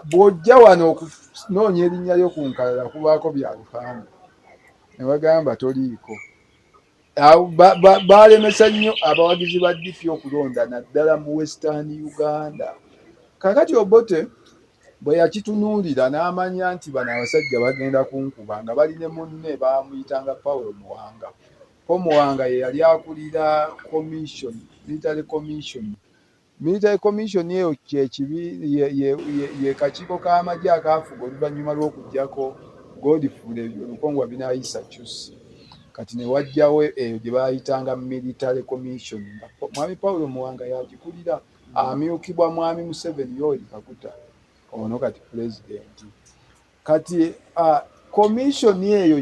Bw'ojja wano okunoonya erinnya lyo ku nkalala, kubaako Byaruhanga, ne bagamba toliiko. Balemesa nnyo abawagizi ba DP okulonda, naddala mu Western Uganda. Kakati Obote bwe yakitunuulira n'amanya nti bano abasajja bagenda kunkuba, nga bali ne munne bamuyitanga Paulo Muwanga. Paul Muwanga ye yali akulira commission, military commission. Military commission eyo kyekibi ye kakiiko k'amagye akaafuga oluvannyuma lw'okuggyako Godfrey Lukongwa Binaisa Chusi. Kati ne wajjawo eyo gye baayitanga military commission, nga mwami Paulo Muwanga yagikulira, amyukibwa mwami Museveni Yoweri Kaguta ono kati pulezidenti. Kati commission eyo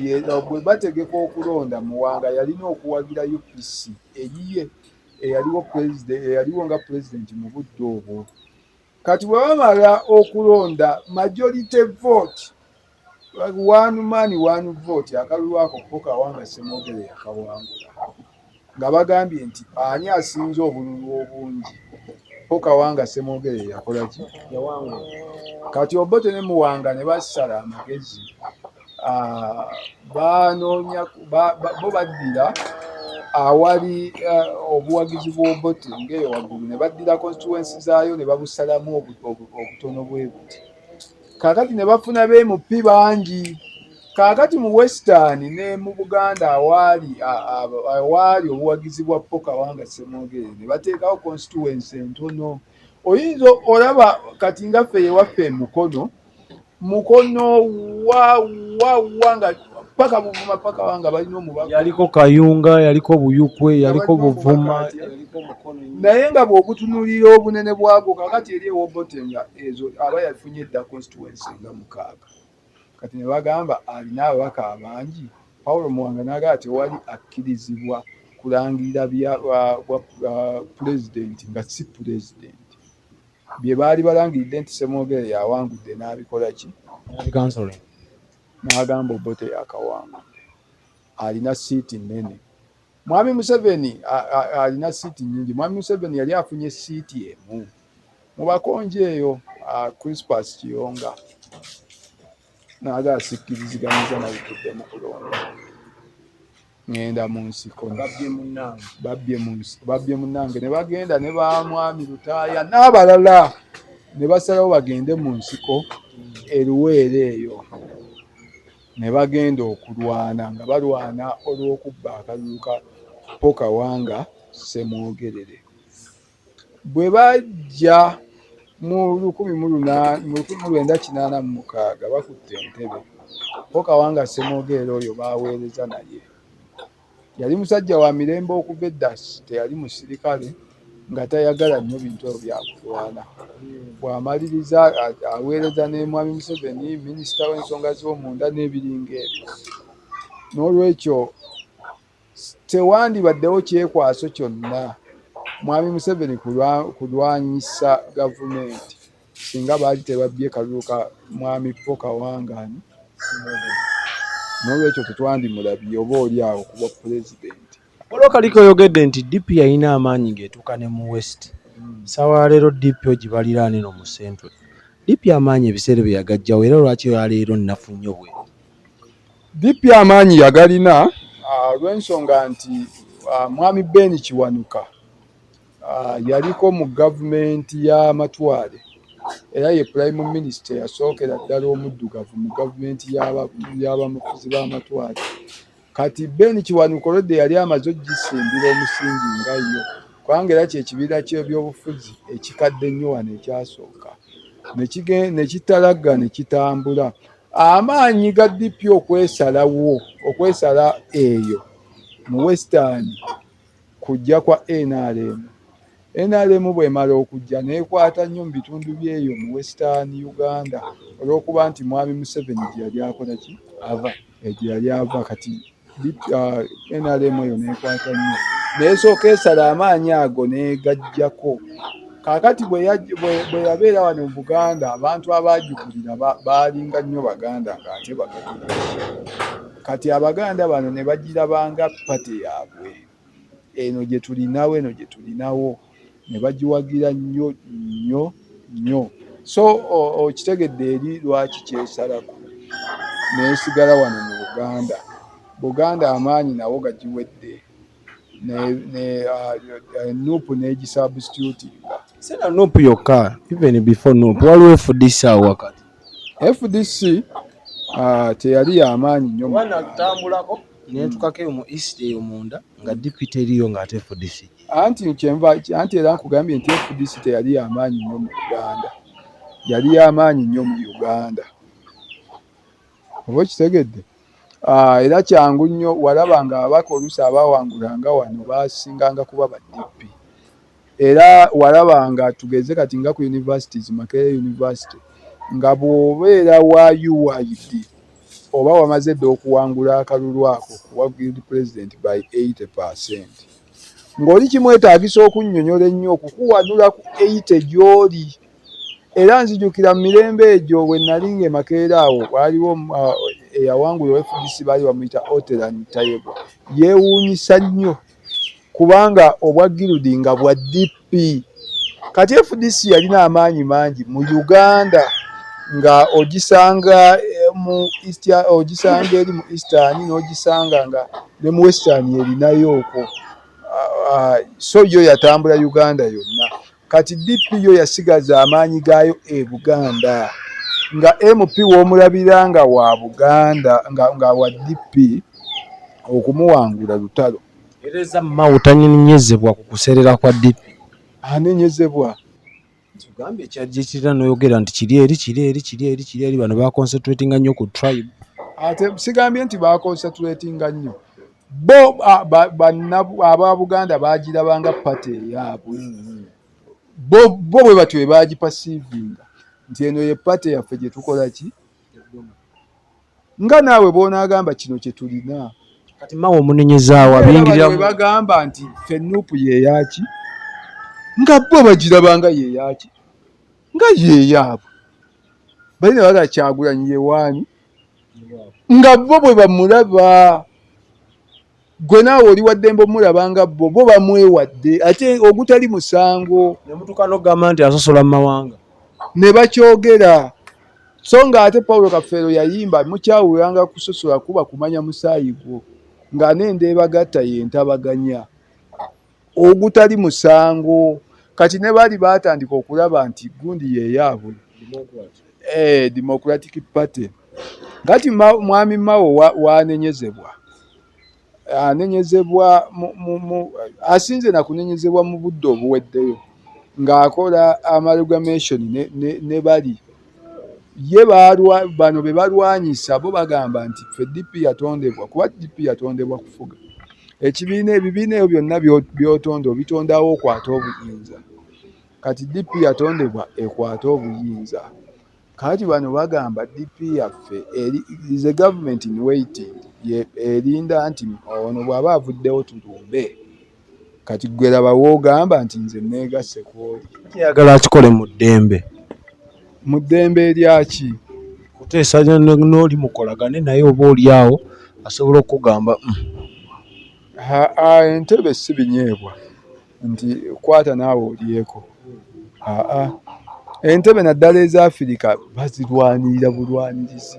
bwe bategeka okulonda, Muwanga yalina okuwagira UPC eyiye eyaliwo eyaliwo nga pulezidenti mu budde obwo. Kati bwe bamala okulonda, majority vote, one man one vote, akalulu ako ko Kawanga Ssemwogerere yakawangula, nga bagambye nti ani asinze obululu obungi, ko Kawanga Ssemwogerere yakola ki? Kati Obote ne Muwanga ne basala amagezi, banoonya bo baddira awali obuwagizi bw'Obote ng'eyo waggulu, ne baddira constituency zaayo ne babusalamu obutono bwe buti. Kaakati ne bafuna ba MP bangi. Kaakati mu Western ne mu Buganda awaali obuwagizi bwa Paul Kawanga Ssemwogerere, ne bateekawo constituency entono. Oyinza olaba kati nga ffe ewaffe e Mukono, Mukono wa wa wa nga paka Buvuma, paka wanga balina omubaka. Yaliko Kayunga, yaliko Buyukwe, yaliko Buvuma. Naye nga bw'ogutunuulira obunene bwagwo, kakati eri ew'Obote nga ezo aba yafunye edda constituency nga 6. Kati ne bagamba alina ababaka abangi. Paulo Muwanga n'agamba tewali akkirizibwa kulangirira bya bwa pulezidenti nga si pulezidenti. Bye baali balangiridde nti Ssemwogerere yawangudde n'abikola ki? N'agamba Obote yakawangudde, alina siiti nnene. Mwami Museveni alina siiti nnyingi. Mwami Museveni yali afunye siiti emu mu bakonje eyo, Crispus Kiyonga, n'agamba sikkiriziganyiza nabitudde mu kulonda, ŋŋenda mu nsiko. Babbye munnange. Ne bagenda ne ba mwami Lutaaya n'abalala ne basalawo bagende mu nsiko e Luweero eyo, ne bagenda okulwana, nga balwana olw'okubba akalulu ka Paul Kawanga Ssemwogerere. Bwe bajja mu 1986 bakutte entebe, Paul Kawanga Ssemwogerere oyo baaweereza naye. Yali musajja wa mirembe okuva edda, teyali musirikale, nga tayagala nnyo bintu ebyo bya kulwana. Bw'amaliriza aweereza ne Mwami Museveni, minisita w'ensonga z'omunda n'ebiringa ebyo. N'olwekyo tewandibaddewo kyekwaso kyonna Mwami Museveni kulwanyisa gavumenti singa baali tebabbye kalulu ka Mwami Paul Kawanga ani. N'olwekyo tetwandimulabye oba oli awo ku bwa pulezidenti. Waliwo kaliko oyogedde nti DP yalina amaanyi ng'etuuka ne mu West. Ssaawa ya leero DP ogibalira ani eno mu Central? DP amaanyi ebiseera ebyo yagaggyawa era lwaki eya leero nnafu nnyo bw'eti? DP amaanyi yagalina olw'ensonga nti Mwami Ben Kiwanuka yaliko mu gavumenti y'amatwale era ye Prime Minister eyasookera ddala omuddugavu mu gavumenti y'abamufuzi b'amatwale. Kati Ben Kiwanuka olwedda yali amaze ogisimbira omusingi nga yo, kubanga era kye kibiina ky'ebyobufuzi ekikadde ennyo wano ekyasooka ne kitalagga ne kitambula. Amaanyi ga DP okwesalawo okwesala eyo mu Western kujja kwa NRM. NRM bw'emala okujja n'ekwata nnyo mu bitundu by'eyo mu Western Uganda olw'okuba nti Mwami Museveni gye yali akola ki? Ava. Gye yali ava kati NRM eyo n'ekwata nnyo n'esooka esala amaanyi ago n'egaggyako. Kaakati bwe yabeera wano mu Buganda abantu abaagigulira baalinga nnyo Baganda ng'ate Bakatoliki. Kati Abaganda bano ne bagirabanga ppate yaabwe eno gye tulinawo eno gye tulinawo ne bagiwagira nnyo nnyo nnyo. So okitegedde eri lwaki kyesalako n'esigala wano mu Buganda. Buganda amaanyi nawo gagiwedde ne NUP n'egisubstitutinga. Si na NUP yokka, even before NUP waliwo FDC awo wakati. FDC teyali y'amaanyi nnyo mu Natambulako netukako eyo mu East eyo munda nga DP teriyo ng'ate FDC. Anti kyenva anti era nkugambye nti FDC teyali y'amaanyi nnyo mu Buganda, yali y'amaanyi nnyo mu Uganda. Oba okitegedde? Era kyangu nnyo walaba nga ababaka oluusi abaawangulanga wano baasinganga kuba ba DP. Era walaba nga tugeze kati nga ku universities, Makerere University, nga bw'obeera wa UYD oba wamaze dda okuwangula akalulu ako kuwa guild president by 80%. Ng'oli kimwetaagisa okunnyonnyola ennyo okukuwanula ku 80 gy'oli. Era nzijukira mu mirembe egyo bwe nali nga e Makerere awo waaliwo eyawangula FDC baali bamuyita Oteran Tayebwa. Yeewuunyisa nnyo kubanga obwa guild nga bwa DP. Kati FDC yalina amaanyi mangi mu Uganda nga ogisanga mu East, ogisanga eri mu Eastern n'ogisanga nga ne mu Western erinayo okwo. So yo yatambula Uganda yonna. Kati DP yo yasigaza amaanyi gaayo e Buganda nga MP w'omulabira nga wa Buganda nga wa DP okumuwangula lutalo. Ereza Mao tanyenyezebwa ku kuseerera kwa DP. Anenyezebwa. Tugambye ekyajjikirira n'oyogera nti kiri eri kiri eri kiri eri kiri eri bano baconcentratinga nnyo ku tribe. Ate sigambye nti baconcentratinga nnyo. Bo aba Buganda bagirabanga party eyaabwe. Bo bwe batyo bwe bagiperceivinga nti eno ye party yaffe gye tukola ki? Nga naawe bw'onaagamba kino kye tulina. Kati Mao omunenyezaawo abiyingirira bwe bagamba nti ffe NUP ye yaaki nga bo bagirabanga ye yaaki nga ye yaabwe. Bali ne bagamba Kyagulanyi ye waani nga bo bwe bamulaba. Gwe naawe oli wa ddembe omulaba nga bo bo bamwewadde ate ogutali musango. Ne mutuuka n'okugamba nti asosola mu mawanga. Ne bakyogera. So nga ate Paulo Kafeero yayimba mukyawulanga kusosola kuba kumanya musaayi gwo nga n'endeebagatta ye ntabaganya ogutali musango. Kati ne bali baatandika okulaba nti gundi ye yaabwe. Democratic Party. Kati Mwami Mao waanenyezebwa. Anenyezebwa asinze na kunenyezebwa mu budde obuweddeyo. Ng'akola amalgamation ne bali ye bano be balwanyisa bo bagamba nti ffe DP yatondebwa kuba DP yatondebwa kufuga ekibiina. Ebibiina ebyo byonna by'otonda obitondawo okwate obuyinza. Kati DP yatondebwa ekwate obuyinza. Kati bano bagamba DP yaffe is a government in waiting, erinda nti ono bw'aba avuddewo tulumbe. Kati gwe laba woogamba nti nze neegasse kwoli. Yagala akikole mu ddembe. Mu ddembe eryaki? Kuteesa n'oli mukolagane naye, oba oli awo asobola okugamba. Entebe si binyeebwa nti kwata naawe olyeko. Aa, entebe naddala eza Afirika bazirwanirira bulwanirizi,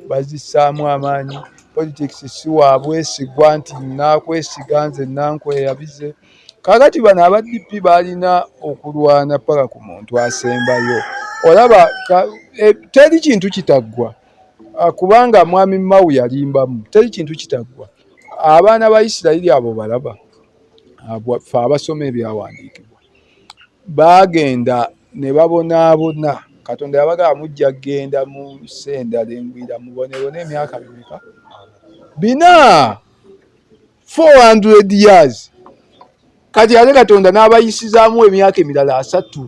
bazissaamu amaanyi. Politics si wa bwesigwa nti naakwesiga nze nankweyabize. Kaakati bano aba DP balina okulwana paka ku muntu asembayo. Olaba teri kintu kitaggwa, kubanga mwami Mao yalimbamu, teri kintu kitaggwa. Abaana ba Isirayiri abo balaba, ffe abasoma ebyawandiikibwa, baagenda ne babonaabona. Katonda yabagamba mujja kugenda mu nsi endala engwira mubonebone emyaka bimeka? 400, 400 years. Kati ate Katonda n'abayisizaamu emyaka emirala 30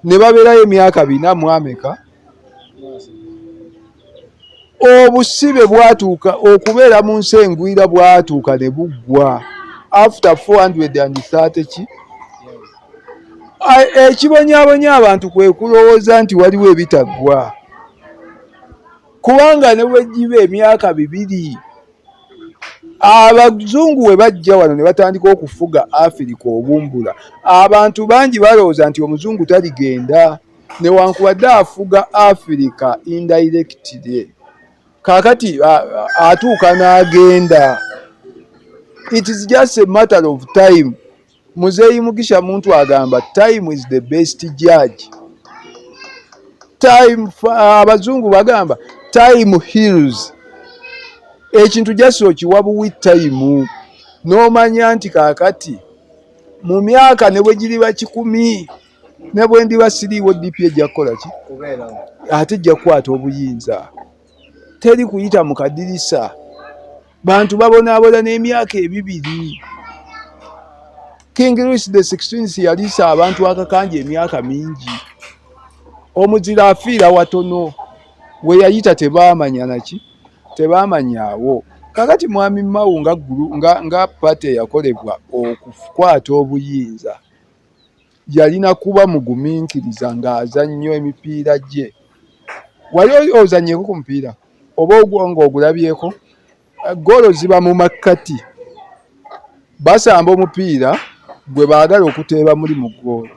ne babeerayo emyaka 400 mu ameka. Obusibe bwatuuka okubeera mu nsi engwira bwatuuka ne buggwa after 430 ki. Ekibonyaabonya abantu kwe kulowooza nti waliwo ebitaggwa, kubanga ne bwe giba emyaka 2 abazungu we bajja wano ne batandika okufuga Afirika obumbula, abantu bangi balowooza nti omuzungu taligenda newankubadde afuga Afirika indirectly. Kaakati atuuka n'agenda. It is just a matter of time. Muzeeyi Mugisha Muntu agamba time is the best judge. Time, abazungu bagamba time heals. Ekintu just okiwa buwi time n'omanya nti kaakati mu myaka ne bwe giriba 100 ne bwe ndiba siriiwo, DP ejja kukola ki? Ate ejja kukwata obuyinza. Teri kuyita mu kadirisa. Bantu babonaabona n'emyaka 2. King Louis the 16th yaliisa abantu akakanja emyaka mingi. Omuzira afiira watono, we yayita tebaamanya naki, tebaamanyaawo. Kakati mwami Mao nga, nga party eyakolebwa okukwata obuyinza, yalina kuba mugumiikiriza ng'azannya emipiira gye. Wali ozannyeko ku mupiira oba ng'ogulabyeko? Goolo ziba mu makkati, basamba omupiira gwe baagala okuteeba muli mu goolo,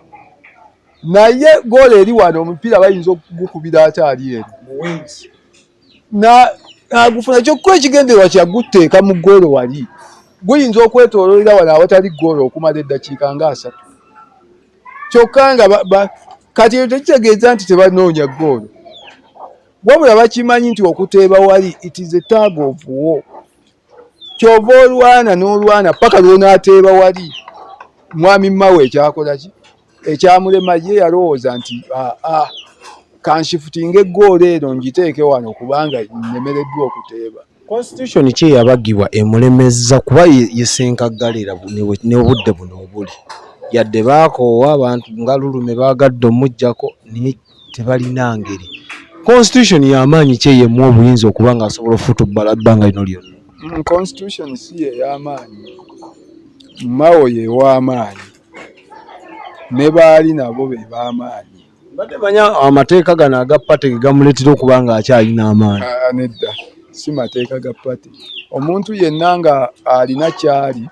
naye goolo eri wano, omupiira bayinza okugukubira ate ali eno nagufuna, kyokka ekigendererwa kyaguteeka mu goolo wali. Guyinza okwetooloolera wano awatali goolo okumala eddakiika nga 30, kyokka nga kati ekyo tekitegeeza nti tebanoonya goolo, wabula bakimanyi nti okuteeba wali it is a tug of war. Kyova olwana n'olwana paka lwonaateeba wali. Mwami Mao ekyakola ki ekyamulema, ye yalowooza nti aa, kanshifutinga eggoolo eno ngiteeke wano kubanga nnemereddwa okuteeba. Constitution ki eyabagibwa emulemezza, kuba ye Ssenkaggalira n'obudde buno obuli, yadde baakoowa abantu nga Lulume baagadde omuggyako, naye tebalina ngeri. Constitution y'amaanyi ki eyemuwa obuyinza okuba ng'asobola ofutubbala ebbanga lino lyonna? Constitution si ye y'amaanyi, Mao ye w'amaanyi, ne baali nabo be b'amaanyi. Mbadde manya amateeka gano aga party ge gamuleetera okuba ng'akyalina amaanyi. Nedda, si mateeka ga party. Omuntu yenna nga alina kyali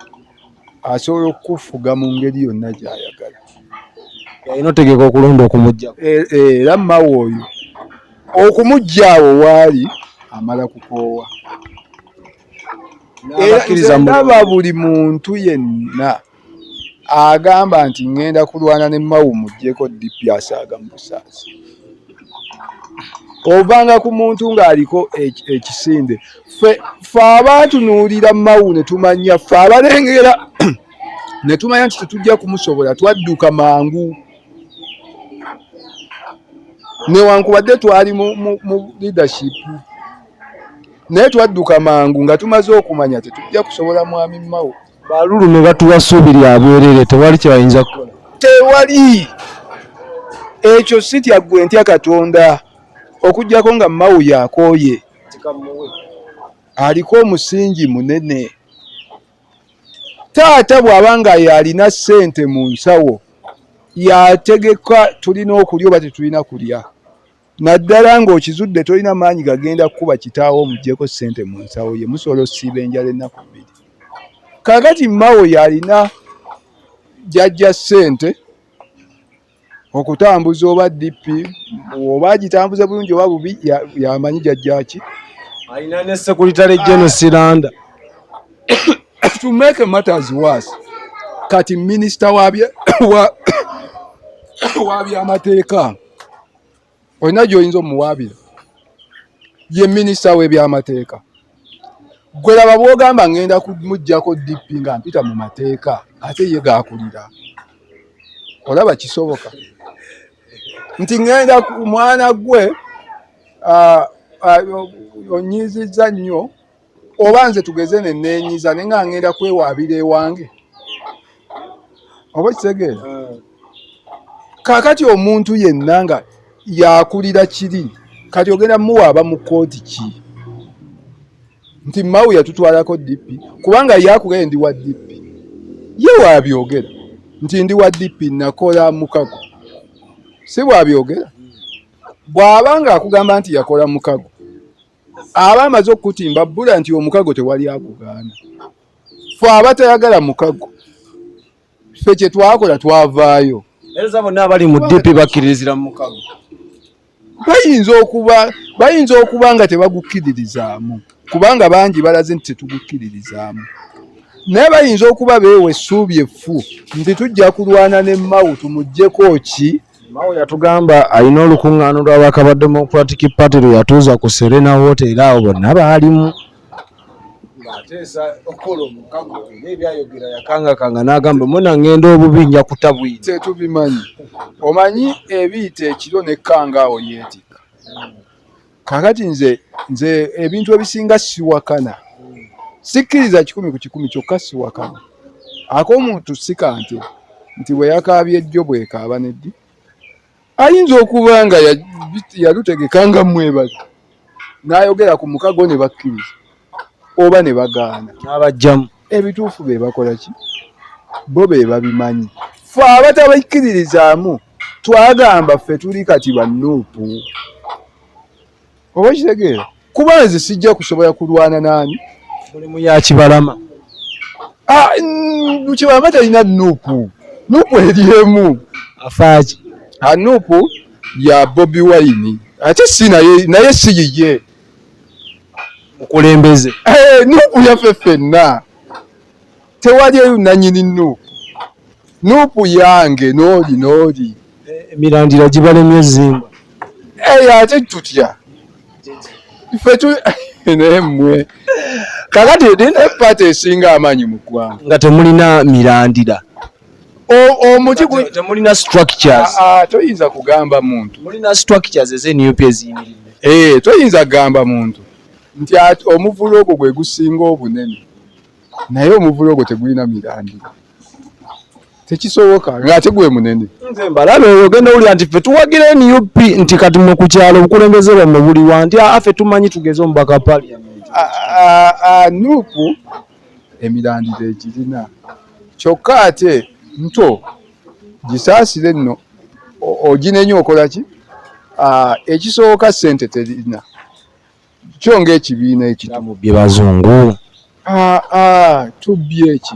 asobola okukufuga mu ngeri yonna gy'ayagala. Alina otegeka okulonda okumuggyako. Era Mao oyo okumuggya awo waali amala kukoowa. N'abakkiriza Nze ndaba buli muntu yenna agamba nti ŋŋenda kulwana ne Mao muggyeko DP asaaga mu busaasi. Ovanga ku muntu ng'aliko ekisinde. Ffe abaatunuulira Mao ne tumanya, ffe abalengera Ne tumanya nti tetujja kumusobola, twadduka mangu newankubadde twali mu leadership, naye twadduka mangu nga tumaze okumanya tetujja kusobola mwami Mao. Balulume batuwa ssuubi lya bwerere, tewali kye bayinza kukola. Tewali ekyo, sitya ggwe, ntya Katonda. Okuggyako nga Mao yakooye, aliko omusingi munene. Taata bw'aba nga yalina ssente mu nsawo, yategeka tulina okulya oba tetulina kulya, naddala ng'okizudde tolina maanyi gagenda kukuba kitaawo omuggyeko ssente mu nsawo ye, musobola osiiba enjala ennaku 2. Kaakati Mao yalina jjajja ssente okutambuza oba DP, oba agitambuza bulungi oba bubi, yamanyi jjajja ki. Alina ne Secretary General Siranda. To make matters worse, kati minisita wa byamateeka olina gy'oyinza omuwaabira, ye minisita w'ebyamateeka. Gwe laba bw'ogamba ngenda kumuggyako DP nga mpita mu mateeka, ate ye gaakulira. Olaba kisoboka nti ngenda mwana gwe onyiizizza nnyo, oba nze tugeze ne neenyiza naye nga ngenda kwewaabira ewange, oba kitegeera? Kaakati omuntu yenna nga yakulira kiri, kati ogenda muwaaba mu kkooti ki nti Mao yatutwalako DP? Kubanga yakugambye ndi wa DP, ye waabyogera nti ndi wa DP, nakola mukago, si bwabyogera? Bw'aba nga akugamba nti yakola mukago, aba amaze okukutimba bbula nti omukago tewali agugaana. Fe abatayagala mukago, ffe kye twakola twavaayo. Era bonna abali mu DP bakkiririzira mu mukago? Bayinza okuba nga tebagukkiririzaamu, kubanga bangi balaze nti tetugukkiririzaamu, naye bayinza okuba beewa essuubi effu nti tujja kulwana ne Mao tumuggyeko ki. Mao yatugamba alina olukuŋŋaano lw'ababaka ba Democratic Party lwe yatuuza ku Serena Hotel, awo bonna baalimu ng'ateesa okukola omukago, era ebyayogera yakangakanga n'agamba muna ŋŋenda obubi nja kutabwina. Tetubimanyi. Omanyi ebiyita ekiro nekkanga awo yeetika. Kakati nze ebintu ebisinga siwakana, sikkiriza 100%, kyokka siwakana. Ak'omuntu sika nti bwe yakaabye ejjo bwekaaba neddi, ayinza okuba nga yalutegeka nga mwebali n'ayogera ku mukago ne bakkiriza oba ne bagaana. N'abajjamu. Ebituufu be bakola ki, bo be babimanyi. Fe abatabakkiririzaamu twagamba ffe tuli kati ba NUP, oba kitegeera? Kuba nze sijja kusobola kulwana naani. Mulimu ya Kibalama. Ah, Kibalama talina NUP. NUP eri emu. Afaaki? Ah, NUP ya Bobi Wine, ate si naye, naye si yiye. Mukulembeze. Eh, NUP yaffe ffenna, tewali eyo nanyini NUP. NUP yange n'oli n'oli. Emirandira gibalemye ezimba. Eh, ate tutya ffe tu naye mmwe? Kakati epaati esinga amaanyi mu ggwanga nga temulina mirandira. Omuti Temulina structures. Ah, ah, toyinza kugamba muntu Mulina structures ez'NUP eziyimiridde? Eh, toyinza kugamba muntu nti omuvule ogwo gwe gusinga obunene, naye omuvule ogwo tegulina mirandira. Tekisoboka ng'ate gwe munene. Nze mbalabe oyo ogenda owulira nti ffe tuwagira NUP, nti kati mwe ku kyalo obukulembeze bwammwe buli wa? Nti aa, ffe tumanyi tugeze omubaka wa parliament. NUP emirandira egirina, kyokka ate nto gisaasire nno oginenya okola ki? Ekisooka ssente terina kyo ng'ekibiina ekito. Bye bazungu. Tubbye eki?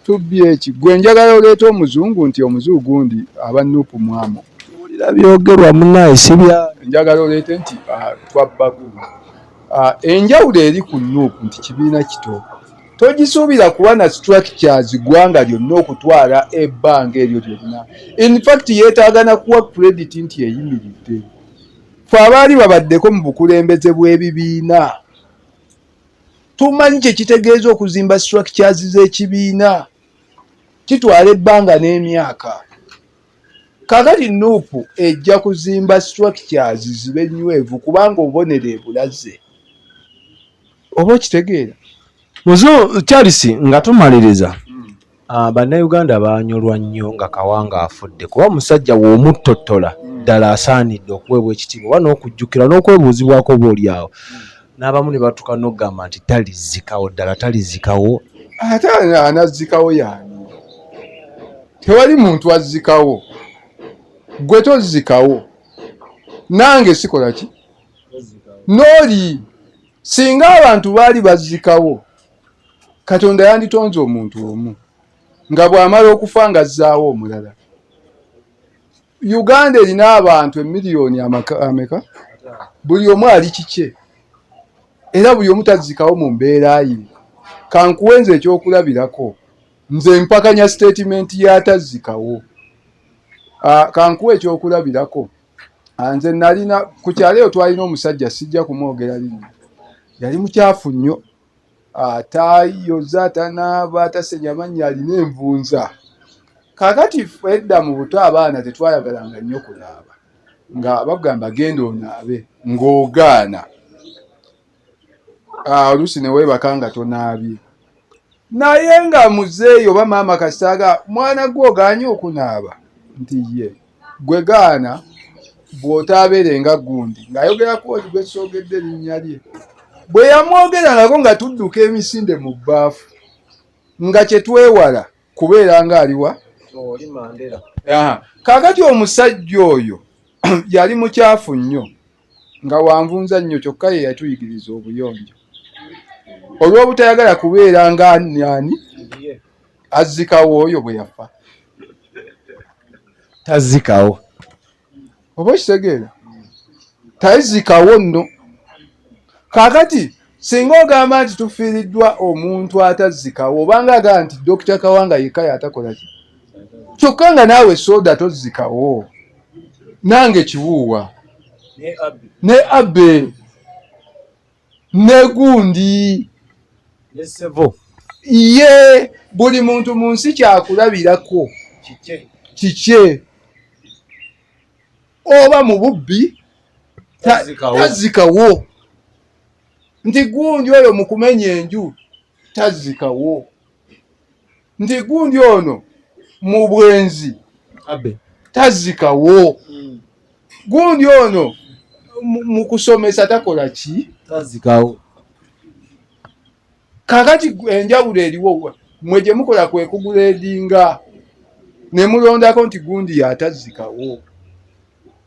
Tubbye eki? Gwe njagala oleeta omuzungu nti omuzungu gundi aba NUP mwamu. Wulira byogerwa munnaye, si bya Njagala oleete nti twabba gundi. Enjawulo eri ku NUP nti kibiina kito, togisuubira kuba na structures ggwanga lyonna okutwala ebbanga eryo lyonna. In fact yeetaaga na kuwa credit nti eyimiridde. Fe abaali babaddeko mu bukulembeze bw'ebibiina tumanyi kye kitegeeza okuzimba structures z'ekibiina. Kitwala ebbanga n'emyaka. Kaakati Nup ejja kuzimba structures zibe nywevu kubanga obubonero ebulaze. Oba okitegeera? Muzo Charles, nga tumaliriza, Bannayuganda baanyolwa nnyo nga Kawanga afudde kuba musajja w'omuttottola ddala asaanidde okuweebwa ekitiibwa oba n'okujjukirwa n'okwebuuzibwako oba oli awo. N'abamu ne batuuka n'okugamba nti talizikawo ddala talizikawo. Ate anazzikawo yaani? Tewali muntu azzikawo. Gwe tozzikawo, nange sikola ki n'oli. Singa abantu baali bazzikawo, Katonda yanditonze omuntu omu nga bw'amala okufa ng'azzaawo omulala. Uganda erina abantu emiliyoni ameka? Buli omu ali kikye era buli omu tazzikawo mu mbeera ye. Kankuwe nze ekyokulabirako, nze mpakanya sitatimenti y'atazzikawo. Kankuwe ekyokulabirako, nze nalina ku kyalo eyo twalina omusajja, sijja kumwogera linnya, yali mukyafu nnyo, atayoza, tanaaba, tasenya mannya, alina envunza. Kaakati ffe edda mu buto abaana tetwayagalanga nnyo kunaaba, nga bakugamba genda onaabe ng'ogaana, oluusi ne weebaka nga tonaabye. Naye nga muzeeyi oba maama kasitaaga, mwana gwe ogaanye okunaaba, nti ye gwe gaana bw'otaabeere nga gundi, ng'ayogera ku oli gwe soogedde erinnya lye. Bwe yamwogerangako nga tudduka emisinde mu bbaafu, nga kye twewala kubeera nga aliwa. Kaakati omusajja oyo yali mukyafu nnyo, nga wanvunza nnyo, kyokka ye yatuyigiriza obuyonjo olw'obutayagala kubeera nga ani azzikawo oyo bwe yafa. Tazzikawo. Oba okitegeera? Tazzikawo nno. Kaakati singa ogamba nti tufiiriddwa omuntu atazzikawo, obanga agamba nti Dokita Kawanga yekka y'atakola ki, kyokka nga naawe soda tozzikawo, nange kiwuuwa ne Abe ne gundi ye, buli muntu mu nsi kyakulabirako kikye, oba mu bubbi tazzikawo, nti gundi oyo mu kumenya enju tazzikawo, nti gundi ono mu bwenzi tazzikawo, gundi ono mu kusomesa takola ki, tazzikawo. Kaakati enjawulo eriwo mwe gye mukola kwe kuguleedinga ne mulondako nti gundi yatazzikawo.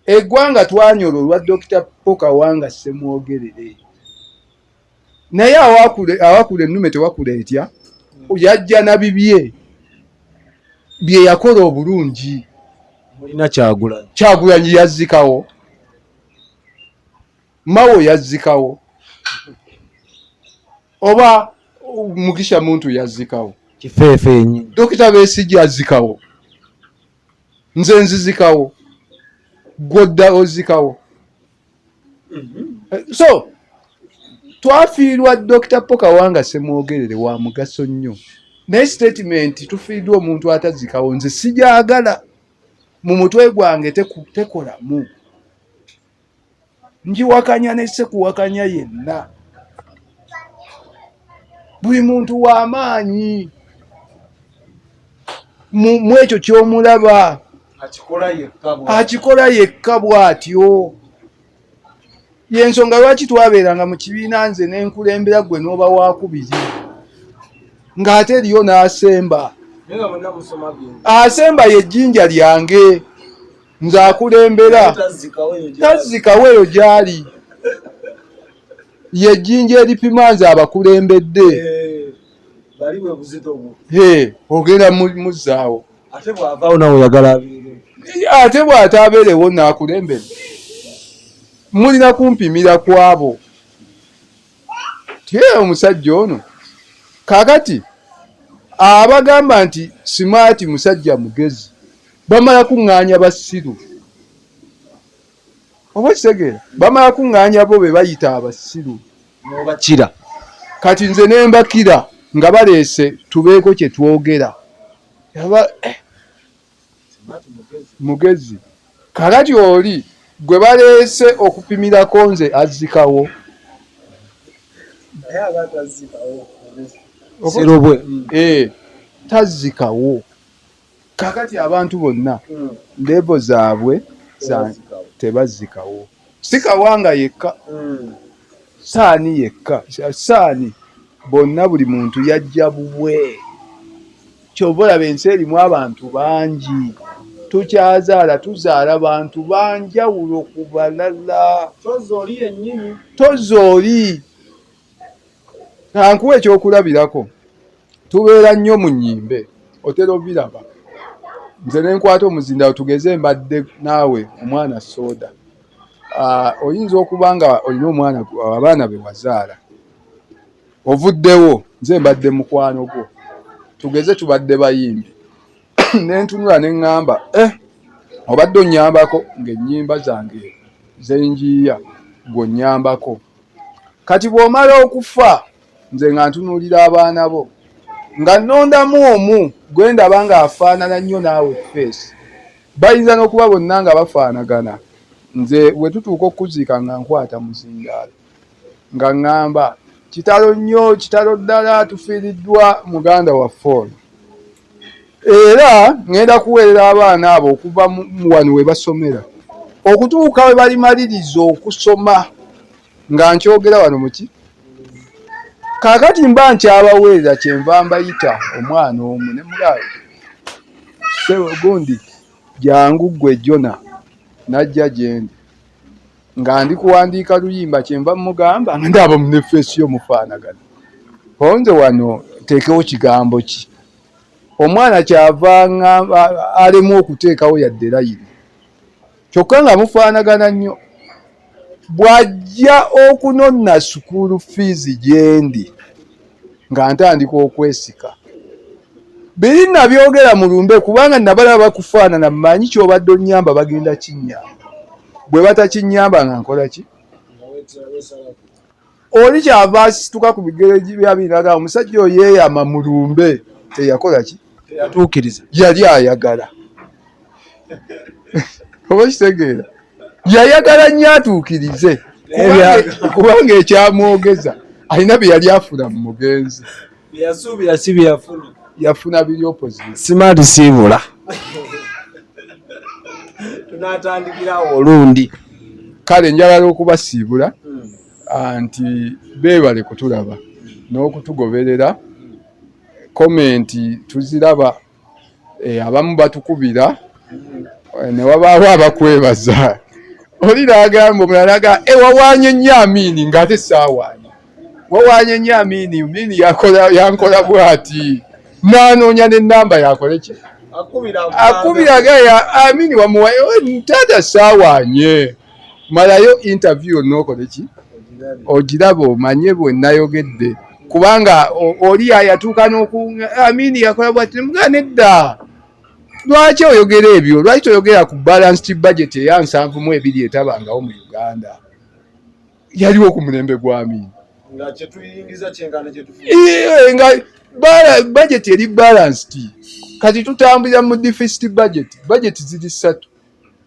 Eggwanga twanyola olwa Dokita Paul Kawanga Ssemwogerere, naye awakula ennume tewakula etya, yajja na bibye bye yakola obulungi. Mulina Kyagulanyi. Kyagulanyi yazzikawo, Mao yazzikawo, oba Mugisha Muntu yazzikawo, Kifeefe yennyini, Dokita Besigye azzikawo, nze nzizikawo, gwodda ozikawo. So twafiirwa Dokita Paul Kawanga Ssemwogerere wa mugaso nnyo, naye statement tufiiddwa omuntu atazikawo nze sijagala mu mutwe gwange tekolamu, njiwakanya ne sekuwakanya yenna. Buli muntu wa maanyi mu ekyo ky'omulaba akikola yekka bw'atyo. Y'ensonga lwaki twabeeranga mu kibiina nze ne nkulembera ggwe n'oba waakubiri, ng'ate eriyo n'asemba. Asemba ye jjinja lyange, nze akulembera, tazzikawo eyo gy'ali. Ye jjinja eripima nze abakulembedde. Ogenda muzzaawo. Ate bw'avaawo nawe oyagala abeerewo. Ate bw'ataabeerewo naakulembera. Mulina kumpimira ku abo. Tye omusajja ono. Kaakati abagamba nti simaati musajja mugezi bamala kuŋŋaanya basiru. Oba okitegeera? Bamala kuŋŋaanya bo be bayita abasiru. N'obakira. Kati nze ne mbakira nga baleese tubeeko kye twogera. Yaba mugezi. Kakati oli gwe baleese okupimirako nze azzikawo. Sirobwe. Eh, tazzikawo. Kakati abantu bonna level zaabwe tebazzikawo. Si Kawanga yekka, saani yekka, saani bonna buli muntu yajja bubwe. Kyova olaba ensi erimu abantu bangi, tukyazaala tuzaala bantu banjawulo ku balala. Tozza oli. Kankuwe ekyokulabirako, tubeera nnyo mu nnyimbe, otera obiraba. Nze ne nkwata omuzindaalo tugeze mbadde naawe omwana soda. Oyinza okuba nga olina omwana abaana be wazaala. Ovuddewo nze mbadde mukwano gwo. Tugeze tubadde bayimbi. Ne ntunula ne ŋŋamba, obadde onnyambako ng'ennyimba zange ze njiiya gw'onnyambako. Kati bw'omala okufa nze nga ntunuulira abaana bo nga nnondamu omu gwe ndaba ng'afaanana nnyo naawe feesi. Bayinza n'okuba bonna nga bafaanagana. Nze bwe tutuuka okukuziika nga nkwata muzindaalo nga ŋŋamba kitalo nnyo, kitalo ddala, tufiiriddwa muganda waffe ono. Era ŋŋenda kuweerera abaana abo okuva wano we basomera okutuuka we balimaliriza okusoma nga nkyogera wano muki. Kaakati mba nkyabaweerera kyenva mbayita omwana omu ne mugamba gundi jangu ggwe Jona, n'ajja gye ndi nga ndi kuwandiika luyimba kyenva mmugamba nga ndaba ne feesi yo mufaanagana. Nze wano nteekewo kigambo ki? Omwana kyava alemwa okuteekawo yadde layini kyokka nga mufaanagana nnyo. Bw'ajja okunona school fees gye ndi nga ntandika okwesika. Biri nabyogera mu lumbe kubanga nabalaba bakufaanana mmanyi ky'obadde onnyamba bagenda kinnyamba. Bwe batakinnyamba nga nkola ki? Oli kyava asituka ku bigere bya biri n'agamba omusajja oyo yeeyama mu lumbe teyakola ki? Teyatuukiriza. Yali ayagala. Oba kitegeera? Yayagala nnyo atuukirize kubanga ekyamwogeza alina bye yali afuna mu mugenzi. Bye yasuubira si bye yafuna. Yafuna biri opposite. Smart siibula. Tunaatandikirawo olundi. Kale njagala okubasiibula nti beebale kutulaba n'okutugoberera. Komenti tuziraba, abamu batukubira ne wabaawo abakwebaza. Oli n'agamba omulala n'agamba, wawaanye nnyo Amiini ng'ate saawaanye. Wawaanye nnyo Amiini, Amiini yankola bw'ati. N'anoonya n'ennamba yakole ki? Akubira agaya Amiini wamuwa, taata saawaanye. Malayo interview yonna okole ki? Ogiraba omanye bwe nayogedde. Kubanga oli yatuuka n'oku Amiini yakola bw'ati, ne mugamba nedda. Lwaki oyogera ebyo? Lwaki toyogera ku balanced budget eya 72 etabangawo mu Uganda? Yaliwo ku mulembe gwa Amiini. Nga kye tuyingiza kyenkana kye tufuna. Nga budget eri balanced. Kati tutambulira mu deficit budget. Budget ziri ssatu.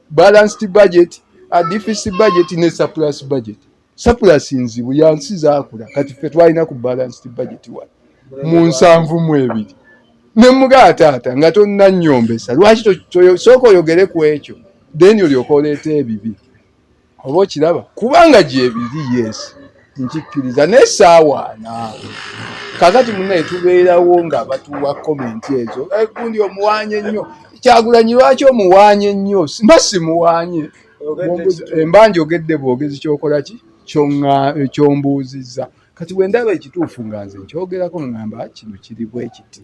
Balanced budget, a deficit budget ne surplus budget. Surplus nzibu ya nsi zaakula. Kati ffe twalina ku balanced budget wano mu 72. Ne mugamba taata nga tonnannyombesa lwaki sooka oyogere ku ekyo then olyoke oleete ebibi. Oba okiraba kubanga gyebiri, yes nkikkiriza naye saawaana. Kaakati munnaye tubeerawo nga batuwa komenti ezo, gundi omuwaanye nnyo Kyagulanyi, lwaki omuwaanye nnyo? Mba simuwaanye, mba njogedde bwogezi ky'okola ki ky'ombuuzizza. Kati bwe ndaba ekituufu nga nze nkyogerako ngamba kino kiri bwe kiti.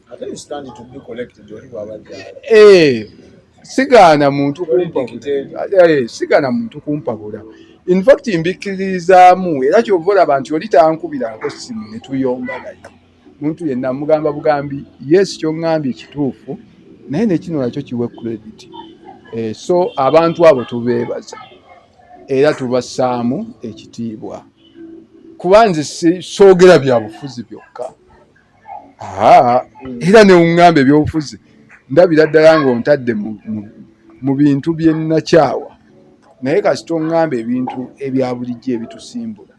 Sigaana muntu kumpabula, sigaana muntu kumpabula. In fact mbikkiririzaamu era ky'ova olaba nti oli tankubirako ssimu ne tuyomba naye. Muntu yenna mugamba bugambi yes ky'oŋŋambye kituufu naye ne kino nakyo kiwe credit. So abantu abo tubeebaza era tubassaamu ekitiibwa. Kuba nze soogera bya bufuzi byokka. Era ne uŋŋamba ebyobufuzi Ndabira ddala ng'ontadde mu bintu bye nnakyawa, naye kasita oŋŋamba ebintu ebya bulijjo ebitusimbula,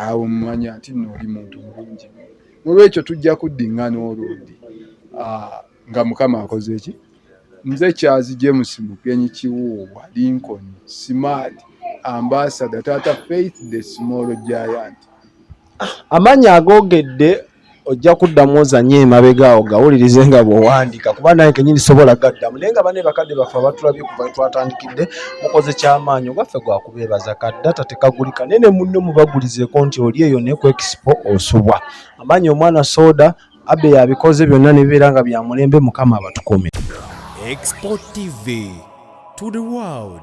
awo mmanya nti nno oli muntu mulungi. Nolwekyo tujja kuddiŋŋana olundi nga Mukama akoze ki. Nze Charles James Mugenyi Kiwuubwa Lincoln Smart Ambassador Taata Faith the Small Giant. Amannya agoogedde ojja kuddamu ozanye emabega awo gawulirize nga bw'owandiika, kuba nange kenyini sobola gaddamu. Naye nga banne bakadde baffe abatulabye kuva twatandikidde, mukoze kyamaanyi. Ogwaffe gwakubeebaza, kaddata tekagulika, naye ne munno mubagulizeeko nti oli eyo ne ku expo osubwa amaanyi. Omwana soda abe yabikoze byonna ne bibeera nga bya mulembe. Mukama abatukuume. Expo TV to the world.